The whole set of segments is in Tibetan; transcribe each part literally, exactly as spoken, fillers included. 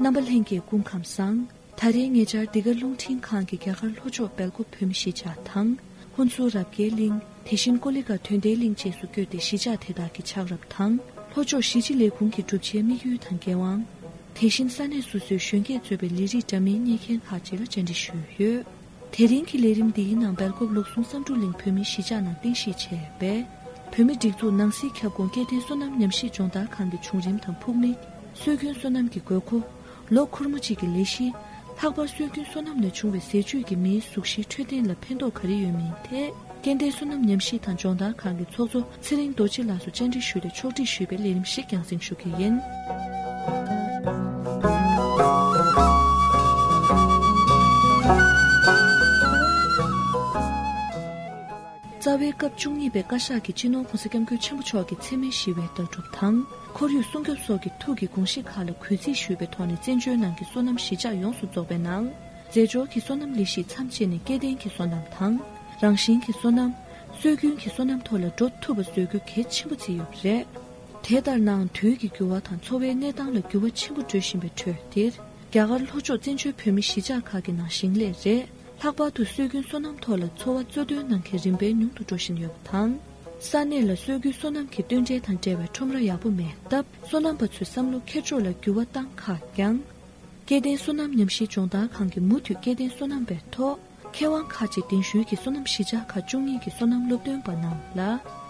རྣམ་པ་ལྷན་རྒྱས་སྐུ་ཁམས་བཟང་། ད་རེས་ཉེ་ཆར་འདི་ག་རླུང་འཕྲིན་ཁང་གིས་རྒྱ་གར་ལྷོ་ཕྱོགས་སྦེལ་ཀོབ་བོད་མི་གཞིས་ཆགས་དང་། ཁོང་ཚོ་རབ་རྒྱས་གླིང་། དེ་བཞིན་ཀོ་ལི་གྷལ་དོན་ལྡན་གླིང་བཅས་སུ་བསྐྱོད་དེ་གཞིས་ཆགས་དེ་དག་གི་ཆགས་རབས་དང་། ལྷོ་ཕྱོགས་གཞིས་སྤྱི་ལས་ཁུངས་ཀྱི་བསྒྲུབ་བྱའི་དམིགས་ཡུལ་དང་འགན་དབང་། དེ་བཞིན་ས་གནས་སོ་སོའི་གཞོན་སྐྱེས་གཙོས་པའི་ལས་རིགས་འདྲ་མིན་གཉེར་མཁན་ཁག་ཅིག་ལ་བཅར་འདྲི་ཞུས་ཡོད། དེ་རིང་གི་ལས་རིམ་འདིའི་ནང་སྦེལ་ཀོབ་ལུགས་ཟུང་བསམ་གྲུབ་གླིང་བོད་མིའི་གཞིས་ཆགས་ནང་རྟེན་གཞི་བྱས་པའི་བོད་མི་སྒྲིག་འཛུགས་ནང་སྲིད་ཁྱབ་ཁོངས་སྐྱེ་ལྡན་སོ་ནམ་ཉམས་ཞིབ་སྦྱོང་བརྡར་ཁང་གི་བྱུང་རིམ་དང་ཕུགས་དམིགས། སྲོལ་རྒྱུན་སོ་ནམ་གྱི་དགོས་མཁོ། ལོ་འཁོར་མོ་གཅིག་གི་ལས་གཞི། ལྷག་པར་སྲོལ་རྒྱུན་སོ་ནམ་ནས་བྱུང་བའི་ཟས་བཅུད་ཀྱིས་མིའི་གཟུགས་གཞིའི་འཕྲོད་བསྟེན་ལ་ཕན་ཐོགས་ག་རེ་ཡོད་མིན་ཐད། སྐྱེ་ལྡན་སོ་ནམ་ཉམས་ཞིབ་དང་སྦྱོང་བརྡར་ཁང་གི་ཚོགས་གཙོ་ཚེ་རིང་རྡོ་རྗེ་ལགས་སུ་བཅར་འདྲི་ཞུས་ཏེ་ཕྱོགས་སྒྲིག་ཞུས་པའི་ལས་རིམ་ཞིག་རྒྱང་སྲིང་ཞུ་གི་ཡིན། རྩ་བའི་སྐབས་བཅུ་གཉིས་པའི་བཀའ་ཤག་གིས་སྤྱི་ནོར་༸གོང་ས་༸སྐྱབས་མགོན་ཆེན་པོ་མཆོག་གི་འཚེ་མེད་ཞི་བའི་ལྟ་གྲུབ་དང་། ཁོར་ཡུག་སྲུང་སྐྱོབ་སོགས་ཀྱི་ཐུགས་ཀྱི་དགོངས་གཞི་ཁག་ལ་གུས་བརྩི་ཞུས་པའི་ཐོག་ནས་བཙན་བྱོལ་ནང་གི་སོ་ནམ་གཞིས་ཆགས་ཡོངས་སུ་རྫོགས་པའི་ནང་། རྫས་སྦྱོར་གྱི་སོ་ནམ་ལས་གཞི་མཚམས་བཅད་ནས་སྐྱེ་ལྡན་གྱི་སོ་ནམ་དང་། རང་བཞིན་གྱི་སོ་ནམ། སྲོལ་རྒྱུན་གྱི་སོ་ནམ་ཐོག་ལ་འགྲོ་ཐུབ་པ་བཟོ་རྒྱུ་གལ་ཆེན་པོ་བརྩིས་ཡོད་པ་རེད། དེ་ལྟར་ནའང་དུས་ཀྱི་འགྱུར་བ་དང་འཚོ་བའི་གནས་སྟངས་ལ་འགྱུར་བ་ཆེན་པོ་འགྲོ་བཞིན་པའི་ཁྲོད་འདིར། རྒྱ་གར་ལྷོ་ཕྱོགས་བཙན་བྱོལ་བོད་མིའི་གཞིས་ཆགས་ཁག་གི་ནང་ཞིང་ལས་རེད། ལྷག་པར་དུ་སྲོལ་རྒྱུན་སོ་ནམ་ཐོག་ལ་འཚོ་བ་གཙོ་འདོན་གནང་མཁན་རིམ་པས་ཉུང་དུ་འགྲོ་བཞིན་ཡོད་པ་དང་། ས་གནས་ལ་སྲོལ་རྒྱུན་སོ་ནམ་གྱི་སྟོན་འབྲེལ་དང་འབྲེལ་བའི་ཁྲོམ་ར་ཡག་པོ་མེད་སྟབས། སོ་ནམ་པ་ཚོའི་བསམ་བློ་འཁྱེར་ཕྱོགས་ལ་འགྱུར་བ་བཏང་ཁག་ཀྱང་། སྐྱེ་ལྡན་སོ་ནམ་ཉམས་ཞིབ་སྦྱོང་བརྡར་ཁང་གིས་མུ་མཐུད་སྐྱེ་ལྡན་སོ་ནམ་པའི་ཐོག་མཁས་དབང་ཁག་ཅིག་གདན་ཞུས་ཀྱིས་སོ་ནམ་གཞིས་ཆགས་ཁག་བཅུ་གཉིས་ཀྱི་སོ་ནམ་སློབ་སྟོན་པ་རྣམས་ལ་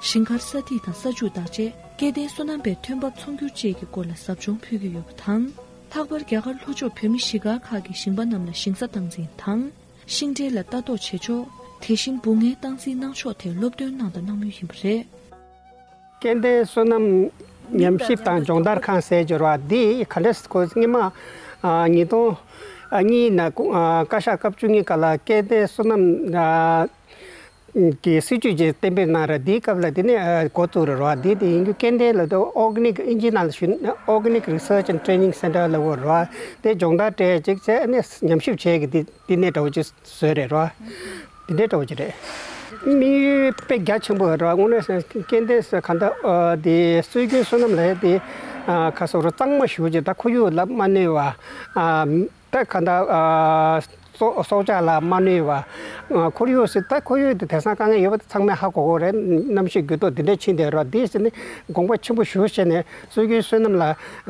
ཞིང་ཁར་ས་ཐིགས་དང་ས་ཆུ་བདག་གཅེས། སྐྱེ་ལྡན་སོ་ནམ་པའི་ཐོན་འབབ་ཚོང་སྒྱུར་བཅས་ཀྱི་སྐོར་ལ་ཟབ་སྦྱོང་ཕུལ་གྱི་ཡོད་པ་དང་། ལྷག་པར་རྒྱ་གར་ལྷོ་ཕྱོགས་བོད་མི་གཞིས་སྒར་ཁག་གི་ཞིང་པ་རྣམས་ལ་ཞིང་ས་སྟངས་འཛིན་དང་། ཤིང་འབྲས་ལ་ལྟ་རྟོག་བྱེད་ཕྱོགས། དེ་བཞིན་འབུ་ངན་སྟངས་འཛིན་གནང་ཕྱོགས་ཐད་སློབ་སྟོན་གནང་དང་གནང་མུས་ཡིན་པ་རེད། སྐྱེ་ལྡན་སོ་ནམ་ཉམས་ཞིབ་དང་སྦྱོང་བརྡར་ཁང་ཟེར་གྱི་རེད་བ། འདི་ག་འདྲས་ཁོ་སྔོན་མ། ཨ། ཉིས་སྟོང་གཉིས་ནས་བཀའ་ཤག་སྐབས་བཅུ་གཉིས་སྐབས་ལ་སྐྱེ་ལྡན་སོ་ནམ། ཨ། གི་སྲིད་ཇུས་ཅིག་གཏན་འབེབས་གནང་རེད། དེའི་སྐབས་ལ་དེ་ནས་འགོ་བཙུགས་རེད་རོ། དེ་དེ་ཡིན་རྒྱུ་སྐྱེ་ལྡན་ལ་དེ་Organic ཨིན་ཇི་ནང་ལ་ཞུ་ན་Organic Research and Training Center ལབ་དགོས་རེད་རོ། དེ་སྦྱོང་བརྡར་སྤྲད་ཅིག་བྱས་ནས་ཉམས་ཞིབ་བྱས་ཀྱི་དེ་དེ་ནས་འདྲ་བོ་ཅིག་བཟོས་རེད་རོ། དེ་འདྲའི་འདྲ་བོ་ཅིག་རེད། དམིགས་ཡུལ་དཔེ་རྒྱ་ཆེན་པོ་རེད་རོ། དངོས་གནས་སྐྱེ་ལྡན་ས་ག་འདྲ་དེ་སྲོལ་རྒྱུན་སོ་ནམ་ལས་དེ་ཁ་སོ་རོ་གཙང་མ་ཞུ་ཅིག་ད་ཁོར་ཡུག་ལ་མ་གནོད་པ། ད་ག་འདྲ། སྲོག་སྲོག་ཆགས་ལ་མ་གནོད་པ། ཁོར་ཡུག་ཟེར་ད་ཁོར་ཡུག་དེ་དེང་སང་དཀའ་ངལ་ཡོད་པ་དེ་ཚང་མས་ཧ་གོ་གོ་རེད། གནམ་གཤིས་འགྱུར་ལྡོག་འདི་འདྲ་ཕྱིན་བསྡད་རོགས་འདི་ཟེར་ནས་དགོངས་པ་ཆེན་པོ་ཞུ་བྱས་ནས་སྲོལ་རྒྱུན་སོ་ནམ་ལ་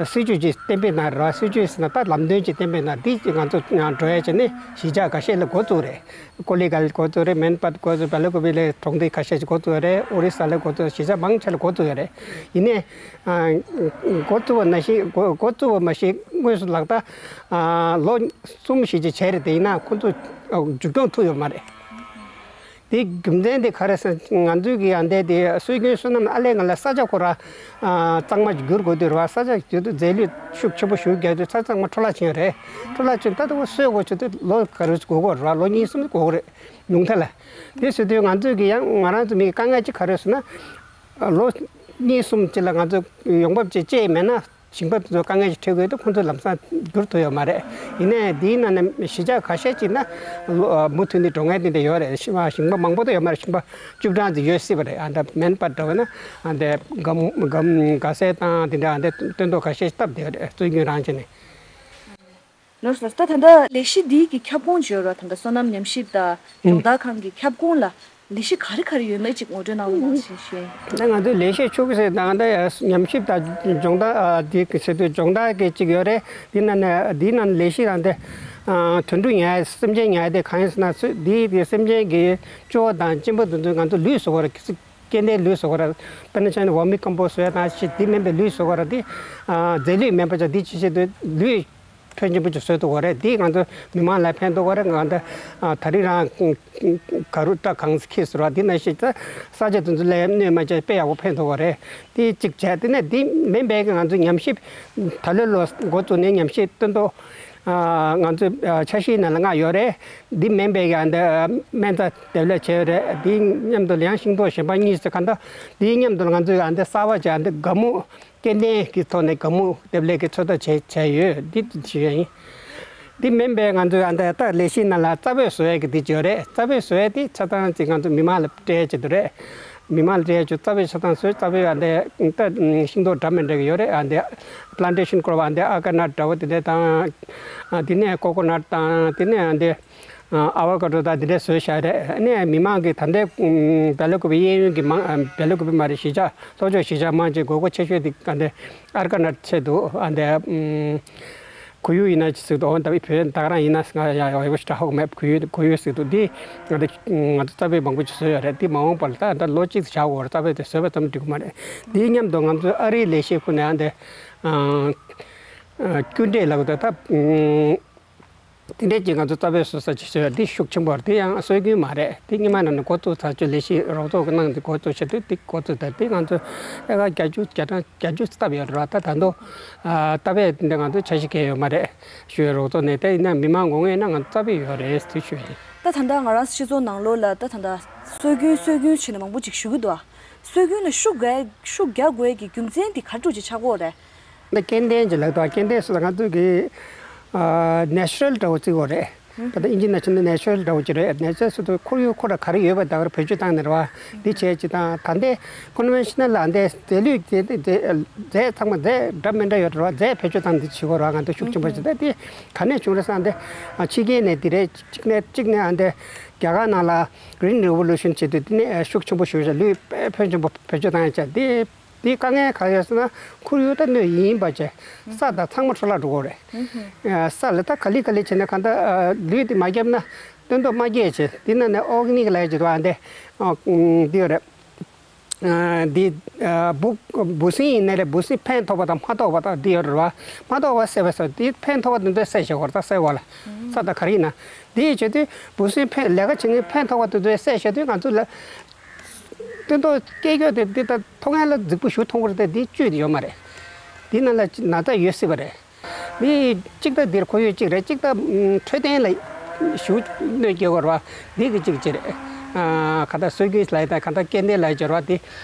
སྲིད་ཇུས་ཅིག་གཏན་འབེབས་གནང་རོགས། སྲིད་ཇུས་ཟེར་ན་ད་ལམ་སྟོན་ཅིག་གཏན་འབེབས་གནང་འདི་ཅིག་ང་ཚོ་འགྲོ་ཡ་བྱས་ནས་གཞིས་ཆགས་འགའ་ཤས་ལ་འགོ་བཙུགས་རེད། ཀོ་ལི་གྷལ་འགོ་བཙུགས་རེད། མན་པད་འགོ་བཙུགས། སྦེལ་ཀོབ་ལ་གྲོང་སྡེ་ཁ་ཤས་ཅིག་འགོ་བཙུགས་རེད། ཨོ་རི་ས་ལ་འགོ་བཙུགས། གཞིས་ཆགས་མང་ཆེ་ལ་འགོ་བཙུགས་ཡོད་རེད། ཡིན་ནའི། འགོ་བཙུགས་པ་ནང་བཞིན་འགོ་འགོ་བཙུགས་པ་མ་གཞི་དངོས་སུ་ལག་བསྟར་ལོ་གསུམ་བཞི་ཅིག་བྱས་རེད་དེ། ཡིན་ན་ཁོ་ཚོ་མཇུག་སྐྱོང་ཐུབ་ཡོད་མ་རེད། དེའི་རྒྱུ་མཚན་དེ་ག་རེ་ཟེར་ན་ང་ཚོའི་གི་ཡང་འདས་དེ་སྲོལ་རྒྱུན་སོ་ནམ་ཨ་ལས་ང་ལ་ས་ཆ་ཁོ་ར་གཙང་མ་བསྒྱུར་དགོས་དུས་རེད་བ། ས་ཆ་བསྒྱུར་དུས་རྫས་ལུད་ཤུགས་ཆེན་པོ་ཞིག་བརྒྱབ་དུས་ས་ཆ་གཙང་མ་འཕྲོ་བརླག་ཕྱིན་ཡོད་རེད། འཕྲོ་བརླག་ཕྱིན་ད་ལྟ་བ་སོས་དགོས་ཆེད་དུ་ལོ་ག་རེ་འགོར་དགོས་རེད་བ། ལོ་གཉིས་གསུམ་འགོར་གི་རེད། ཉུང་མཐའ་ལ། དེ་ཟེར་དུས་ང་ཚོས་ཀྱི་ཡང་ང་རང་ཚོ་མི་དཀའ་ངལ་ཅིག་ག་རེ་ཟེར་ན། ལོ་གཉིས་གསུམ་ཅིག་ལ་ང་ཚོ་ཡོང་འབབ་ཅིག་སྤྲད་མེད་ན་ཞིང་པ་དེ་ཚོ་དཀའ་ངལ་ཅིག་འཕྲད་དགོས་དུས་ཁོང་ཚོ་ལམ་སང་བསྒྱུར་ཐུབ་ཡོད་མ་རེད། ཡིན་ནའི་དེའི་ནང་ནས་གཞིས་ཆགས་ཁ་ཤས་ཅིག་ན་ལོ་མུ་མཐུད་ནས་འགྲོ་མཁན་དེ་འདྲ་ཡོད་རེད། ཞིང་པ་མང་པོ་དེ་ཡོད་མ་རེད། ཞིང་པ་བཅུ་གྲངས་ཙམ་ཡོད་སྲིད་པ་རེད། ཨ་འདྲ་མན་པ་འདྲ་བོ་ན་ཨ་འདྲ་སྒམ་སྒམ་ག་ཟས་དང་དེ་འདྲ་ཨ་འདྲ་སྟོན་ཐོག་ཁ་ཤས་བཏབ་བསྡད་ཡོད་རེད། སྲོལ་རྒྱུན་རང་བྱས་ནས། ལགས་སོ། ད་ད་ལྟ་ལས་གཞི་འདིའི་གི་ཁྱབ་ཁོངས་བརྗོད་རོགས། ད་ལྟ་སོ་ནམ་ཉམས་ཞིབ་དང་སྦྱོང་བརྡར་ཁང་གི་ཁྱབ་ཁོངས་ལ་ལས་གཞི་ག་རེ་ག་རེ་ཡོད་མེད་ཅིག་ངོ་སྤྲོད་གནང་རོགས་གནང་ཞེས་ཞུ། ད་ང་ཚོའི་ལས་གཞི་ཕྱོགས་ཟེར་ན་ད་ཉམས་ཞིབ་དང་སྦྱོང་བརྡར་དེ་གི་ཟེར་དུས་སྦྱོང་བརྡར་གི་ཅིག་ཡོད་རེད། དེ་ནང་ནས་དེ་ནང་ལས་གཞི་དང་དེ་དོན་གྲུབ་ཉར་ཡ་སེམས་ཅན་ཉར་ཡ་དེ་གང་ཡིན་ཟེར་ན་དེ་དེ་སེམས་ཅན་གི་ཅོ་དང་གཅིན་པ་དེ་ཚོ་ང་ཚོ་ལུད་བཟོ་གི་རེད། སྐྱེ་ལྡན་ལུད་བཟོ་གི་རེད། དཔེར་ན་ཆ་ནས་བར་མི་ཀམ་པོ་སི་བཟོ་ཡ་དང་ཅིག་དེ་མིན་པའི་ལུད་བཟོ་གི་རེད། དེ་རྫས་ལུད་མིན་པ་ཅིག་དེ་ཅི་བྱེད་དུས་ལུད་ཕོན་ཆེན་པོ་ཅིག་བཟོས་འདུག་གོ་རེད། འདིས་ང་ཚོ་མི་མང་ལ་ཕན་ཐོགས་གོ་རེད། ང་ཚོ་ད་རིང་རང་ག་རུ་སྐྲ་གང་ཁེ་ཟེར་བ་འདི་ནང་བཞིན་ས་ཆ་དེ་ཚོ་ལ་གནོད་མ་བྱས་དཔེ་ཡག་པོ་ཕན་ཐོགས་གོ་རེད། དེ་གཅིག་བྱས། དེ་ནས་འདི་མིན་པའི་ང་ཚོ་ཉམས་ཞིབ་ད་ལོའི་ལོ་འགོ་བཙུགས་ནས་ཉམས་ཞིབ་སྟོན་ཐོག་ང་ཚོ་འཆར་གཞིའི་ནང་ལ་ལྔ་ཡོད་རེད། འདི་མིན་པའི་ང་འདི་སྨན་རྩྭ་འདེབས་ལས་བྱས་ཡོད་རེད། འདི་མཉམ་དུ་ཡང་ཤིང་ཏོག་གཞན་པ་གཉིས་ཙམ་གང་ལྟར་འདི་མཉམ་དུ་ང་ཚོས་ང་འདི་གསར་པ་བྱས། འདི་སྒ་སྨུག་སྐྱེ་ལྡན་གྱི་ཐོག་ནས་སྒ་སྨུག་འདེབས་ལས་ཀྱི་ཚོད་ལྟ་བྱས་བྱས་ཡོད། འདི་ཞུ་ཡ་ཡིན། འདི་མིན་པའི་ང་ཚོའི་ཨ་འདི་ལྟ་ལས་གཞི་ནང་ལ་རྩ་བོད་བཟོ་ཡས་ཀྱི་འདི་ཅིག་ཡོད་རེད། རྩ་བོད་བཟོ་ཡས་འདི་ཆ་ཚང་ཅིག་ང་ཚོ་མི་མང་ལ་སྤྲད་ཡས་ཅིག་འདུག་རེད། མི་མང་ལ་སྤྲད་ཡ་ཆུ་རྩ་བའི་ཆ་ཚང་བཟོས། རྩ་བའི་ཨ་འདི་ད་ཤིང་ཏོག་འདྲ་མི་འདྲ་གི་ཡོད་རེད། ཨ་འདི་པླན་ཊེ་ཤན་སྐོར་བ་ཨ་འདི་ཨ་ཀ་ནཊ་འདྲ་བོ་དེ་འདྲ་དང་། ཨ་དེ་ནས་ཀོ་ཀོ་ནཊ་དང་། དེ་ནས་ཨ་འདི་ཨ་ཨ་བ་ཀ་ཌོ་དང་དེ་འདྲ་བཟོས་བཞག་རེད། ཨ་ནས་མི་མང་གི་ད་ལྟའི་བལ་ཡུལ་དགོན་པའི་གཡས་གཡོན་གྱི་མང་བལ་ཡུལ་དགོན་པའི་མ་རེད། གཞིས་ཆགས་ལྷོ་ཕྱོགས་གཞིས་ཆགས་མང་ཆེ་དགོས་མཁོ་ཆེ་ཤོས་དེ་ཨ་འདི་ཨ་ཀ་ནཊ་ཆེ་འདུག་ཨ་འདི་ཁོར་ཡུག་ཡིན་ན་ཅི་ཟེར་འདུག་འོ་ད་བོད་ད་ག་རང་ཡིན་ན་ང་ཡ་ཡ་ཡོ་ཤི་ཧྲ་ཧོག་མེད། ཁོར་ཡུག་ཁོར་ཡུག་ཟེར་འདུག་འདི་ང་ད་ང་ཚོ་རྩ་བའི་མང་པོ་ཅིག་བཟོས་ཡོད་རེད། འདི་མ་འོངས་པ་ལ་ད་ད་ལོ་གཅིག་བྱ་འོར་རྩ་བའི་དེ་བཟོས་པ་ཙམ་འགྲིག་གི་མ་རེད། འདིའི་མཉམ་དུ་ང་ཚོའི་ཨ་རིའི་ལས་བྱེད་ཁུལ་ནས་ཨ་འདི་ཨ་ཨ་སྐྱོན་འབྲས་ལབ་དགོས་ད་ད་དེ་འདྲས་ཀྱི་ང་ཚོ་རྩ་བའི་བཟོ་ས་ཅིག་བཟོས་ཡོད། འདི་ཤུགས་ཆེན་པོ་རེད། འདི་ཡང་སྲོལ་རྒྱུན་མ་རེད། འདི་སྔོན་མ་ནས་འགོ་བཙུགས་ཚར་ཆོད་ལས་གཞི་རོགས་ཚོགས་ཀྱི་ནང་དུ་འགོ་བཙུགས་བྱས་དུས་འདི་འགོ་བཙུགས་ད་འདི་ང་ཚོ་ཨེ་ཀར་བརྒྱད་ཅུ་བརྒྱ་ཐམ་བརྒྱད་ཅུ་བཏབ་ཡོད་རེད་བ། ད་ད་དུང་ཨ་རྩ་བའི་འདི་ང་ཚོ་འཆར་གཞི་གང་ཡོད་མ་རེད། ཞུ་ཡ་རོགས་ཚོགས་ནས་ད་ཡིན་ན་མི་མང་དགོས་ངེས་ན་ང་ཚོ་རྩ་བའི་ཡོད་རེད་ཟེར་ཞུ་ཡ་རེད། ད་ད་ལྟ་ང་རང་སྤྱི་ཚོགས་ནང་ལོགས་ལ་ད་ད་ལྟ་སྲོལ་རྒྱུན་སྲོལ་རྒྱུན་བྱས་ནས་མང་པོ་ཅིག་ཞུ་གི་འདུག་ཨ། སྲོལ་རྒྱུན་ལ་ཤུགས་རྒྱག་ཤུགས་རྒྱག་དགོས་ཀྱི་རྒྱུ་མཚན་དེ་ག་རེ་འདྲ་ཅིག་ཆགས་ཀྱི་ཡོད་རེད། ད་སྐྱེ་ལྡན་ཅིག་ལབ་དང་། སྐྱེ་ལྡན་སུ་ང་ཚོ་གི་ཨ་ནེ་ཅུ་རལ་འདྲ་བོ་བརྩི་གི་ཡོད་རེད། ད་ལྟ་ཨིན་ཇི་ནང་བྱས་ན་ནེ་ཅུ་རལ་འདྲ་བོ་ཅིག་རེད། ནེ་ཅུ་རལ་ཟེར་དུས་ཁོར་ཡུག་ཁོ་རང་ག་རེ་ཡོད་པ་ད་ག་རེ་བེད་སྤྱོད་བཏང་ནས་རེད་བ། འདི་བྱས་ཅིག་དང་ད་ལྟའི་ཀོན་ཝེན་ཤ་ནལ་ལ་འདི་རྫས་ལུད་རྫས་རྫས་རྫས་ཚང་མ་རྫས་འདྲ་མི་འདྲ་ཡོད་རེད་བ། རྫས་བེད་སྤྱོད་བཏང་འདི་བྱེད་དགོས་རེད་བ། ང་ཚོ་ཤུགས་ཆེན་པོ་བྱེད། ད་འདི་ག་ནས་བྱུང་རེད་ཟེར་ན་འདི་ཕྱི་རྒྱལ་ནས་འདི་རེད། གཅིག་ནས་གཅིག་ནས་ཨ་འདི་རྒྱ་གར་ནང་ལ་Green Revolution བྱེད་དུས་འདི་ནས་ཤུགས་ཆེན་པོ་ཞུགས་ཤག་ལུད་དཔེ་ཕོན་ཆེན་པོ་བེད་སྤྱོད་བཏང་ཡ་བྱས། འདི་འདི་དཀའ་ངལ་ག་རེ་ཡོད་ཟེར་ན་ཁོར་ཡུག་ད་གནོད་ཡིན་པ་བྱས་ས་དང་ཚང་མ་འཕྲོ་བརླག་འགྲོ་གི་རེད། ཨ་ས་ལ་ད་ག་ལེ་ག་ལེ་བྱས་ན་གང་ལྟར་ཨ་ལུད་དེ་མ་བརྒྱབ་ན་སྟོན་ཐོག་མ་སྐྱེས་བྱས། འདི་ནང་ནས་ཨོར་ག་ནིག་ལབ་ཡ་ཅིག་འདུག་ཨ་འདི་ཨ་འདི་ཡོད་རེད། ཨ་འདི་ཨ་འབུ་འབུ་སྲིན་ཡིན་ནའི་རེད། འབུ་སྲིན་ཕན་ཐོགས་པ་དང་མ་ཐོགས་པ་དང་འདི་ཡོད་རེད་བ། མ་ཐོགས་པ་བསད་པ་ཟེར། འདི་ཕན་ཐོགས་པ་དེ་ཚོ་བསད་བཞག་གོ་རེད། ད་བསད་པ་ལ་ས་དང་ག་རེ་ཡིན་ན་འདི་ཡི་བྱེད་དུས་འབུ་སྲིན་ཕན་ལས་ཀ་བྱེད་མཁན་ཕན་ཐོགས་པ་དེ་ཚོ་བསད་བཞག་དུས་ང་ཚོ་ལ་སྟོན་ཐོག་སྐྱེ་རྒྱུ་དེ་འདི་ད་མཐོང་ཡ་ལ་རྫིག་པོ་ཞིག་མཐོང་གི་རེད་དེ། འདི་བཅུད་དེ་ཡོད་མ་རེད། འདི་ནང་ལ་ན་ཚ་ཡོད་སྲིད་པ་རེད། མི་གཅིག་ད་འདིར་ཁོར་ཡུག་གཅིག་རེད། གཅིག་ད་འཕྲོད་བསྟེན་ལ་ཞུ་གནོད་སྐྱེལ་བ་རེད་བ། འདི་གི་གཅིག་གཅིག་རེད། ཨ་ག་ད་སྲོལ་རྒྱུན་ལ་ཡི་ད་ག་ད་སྐྱེ་ལྡན་ལ་ཡི་སྦྱོར་བ་འདི་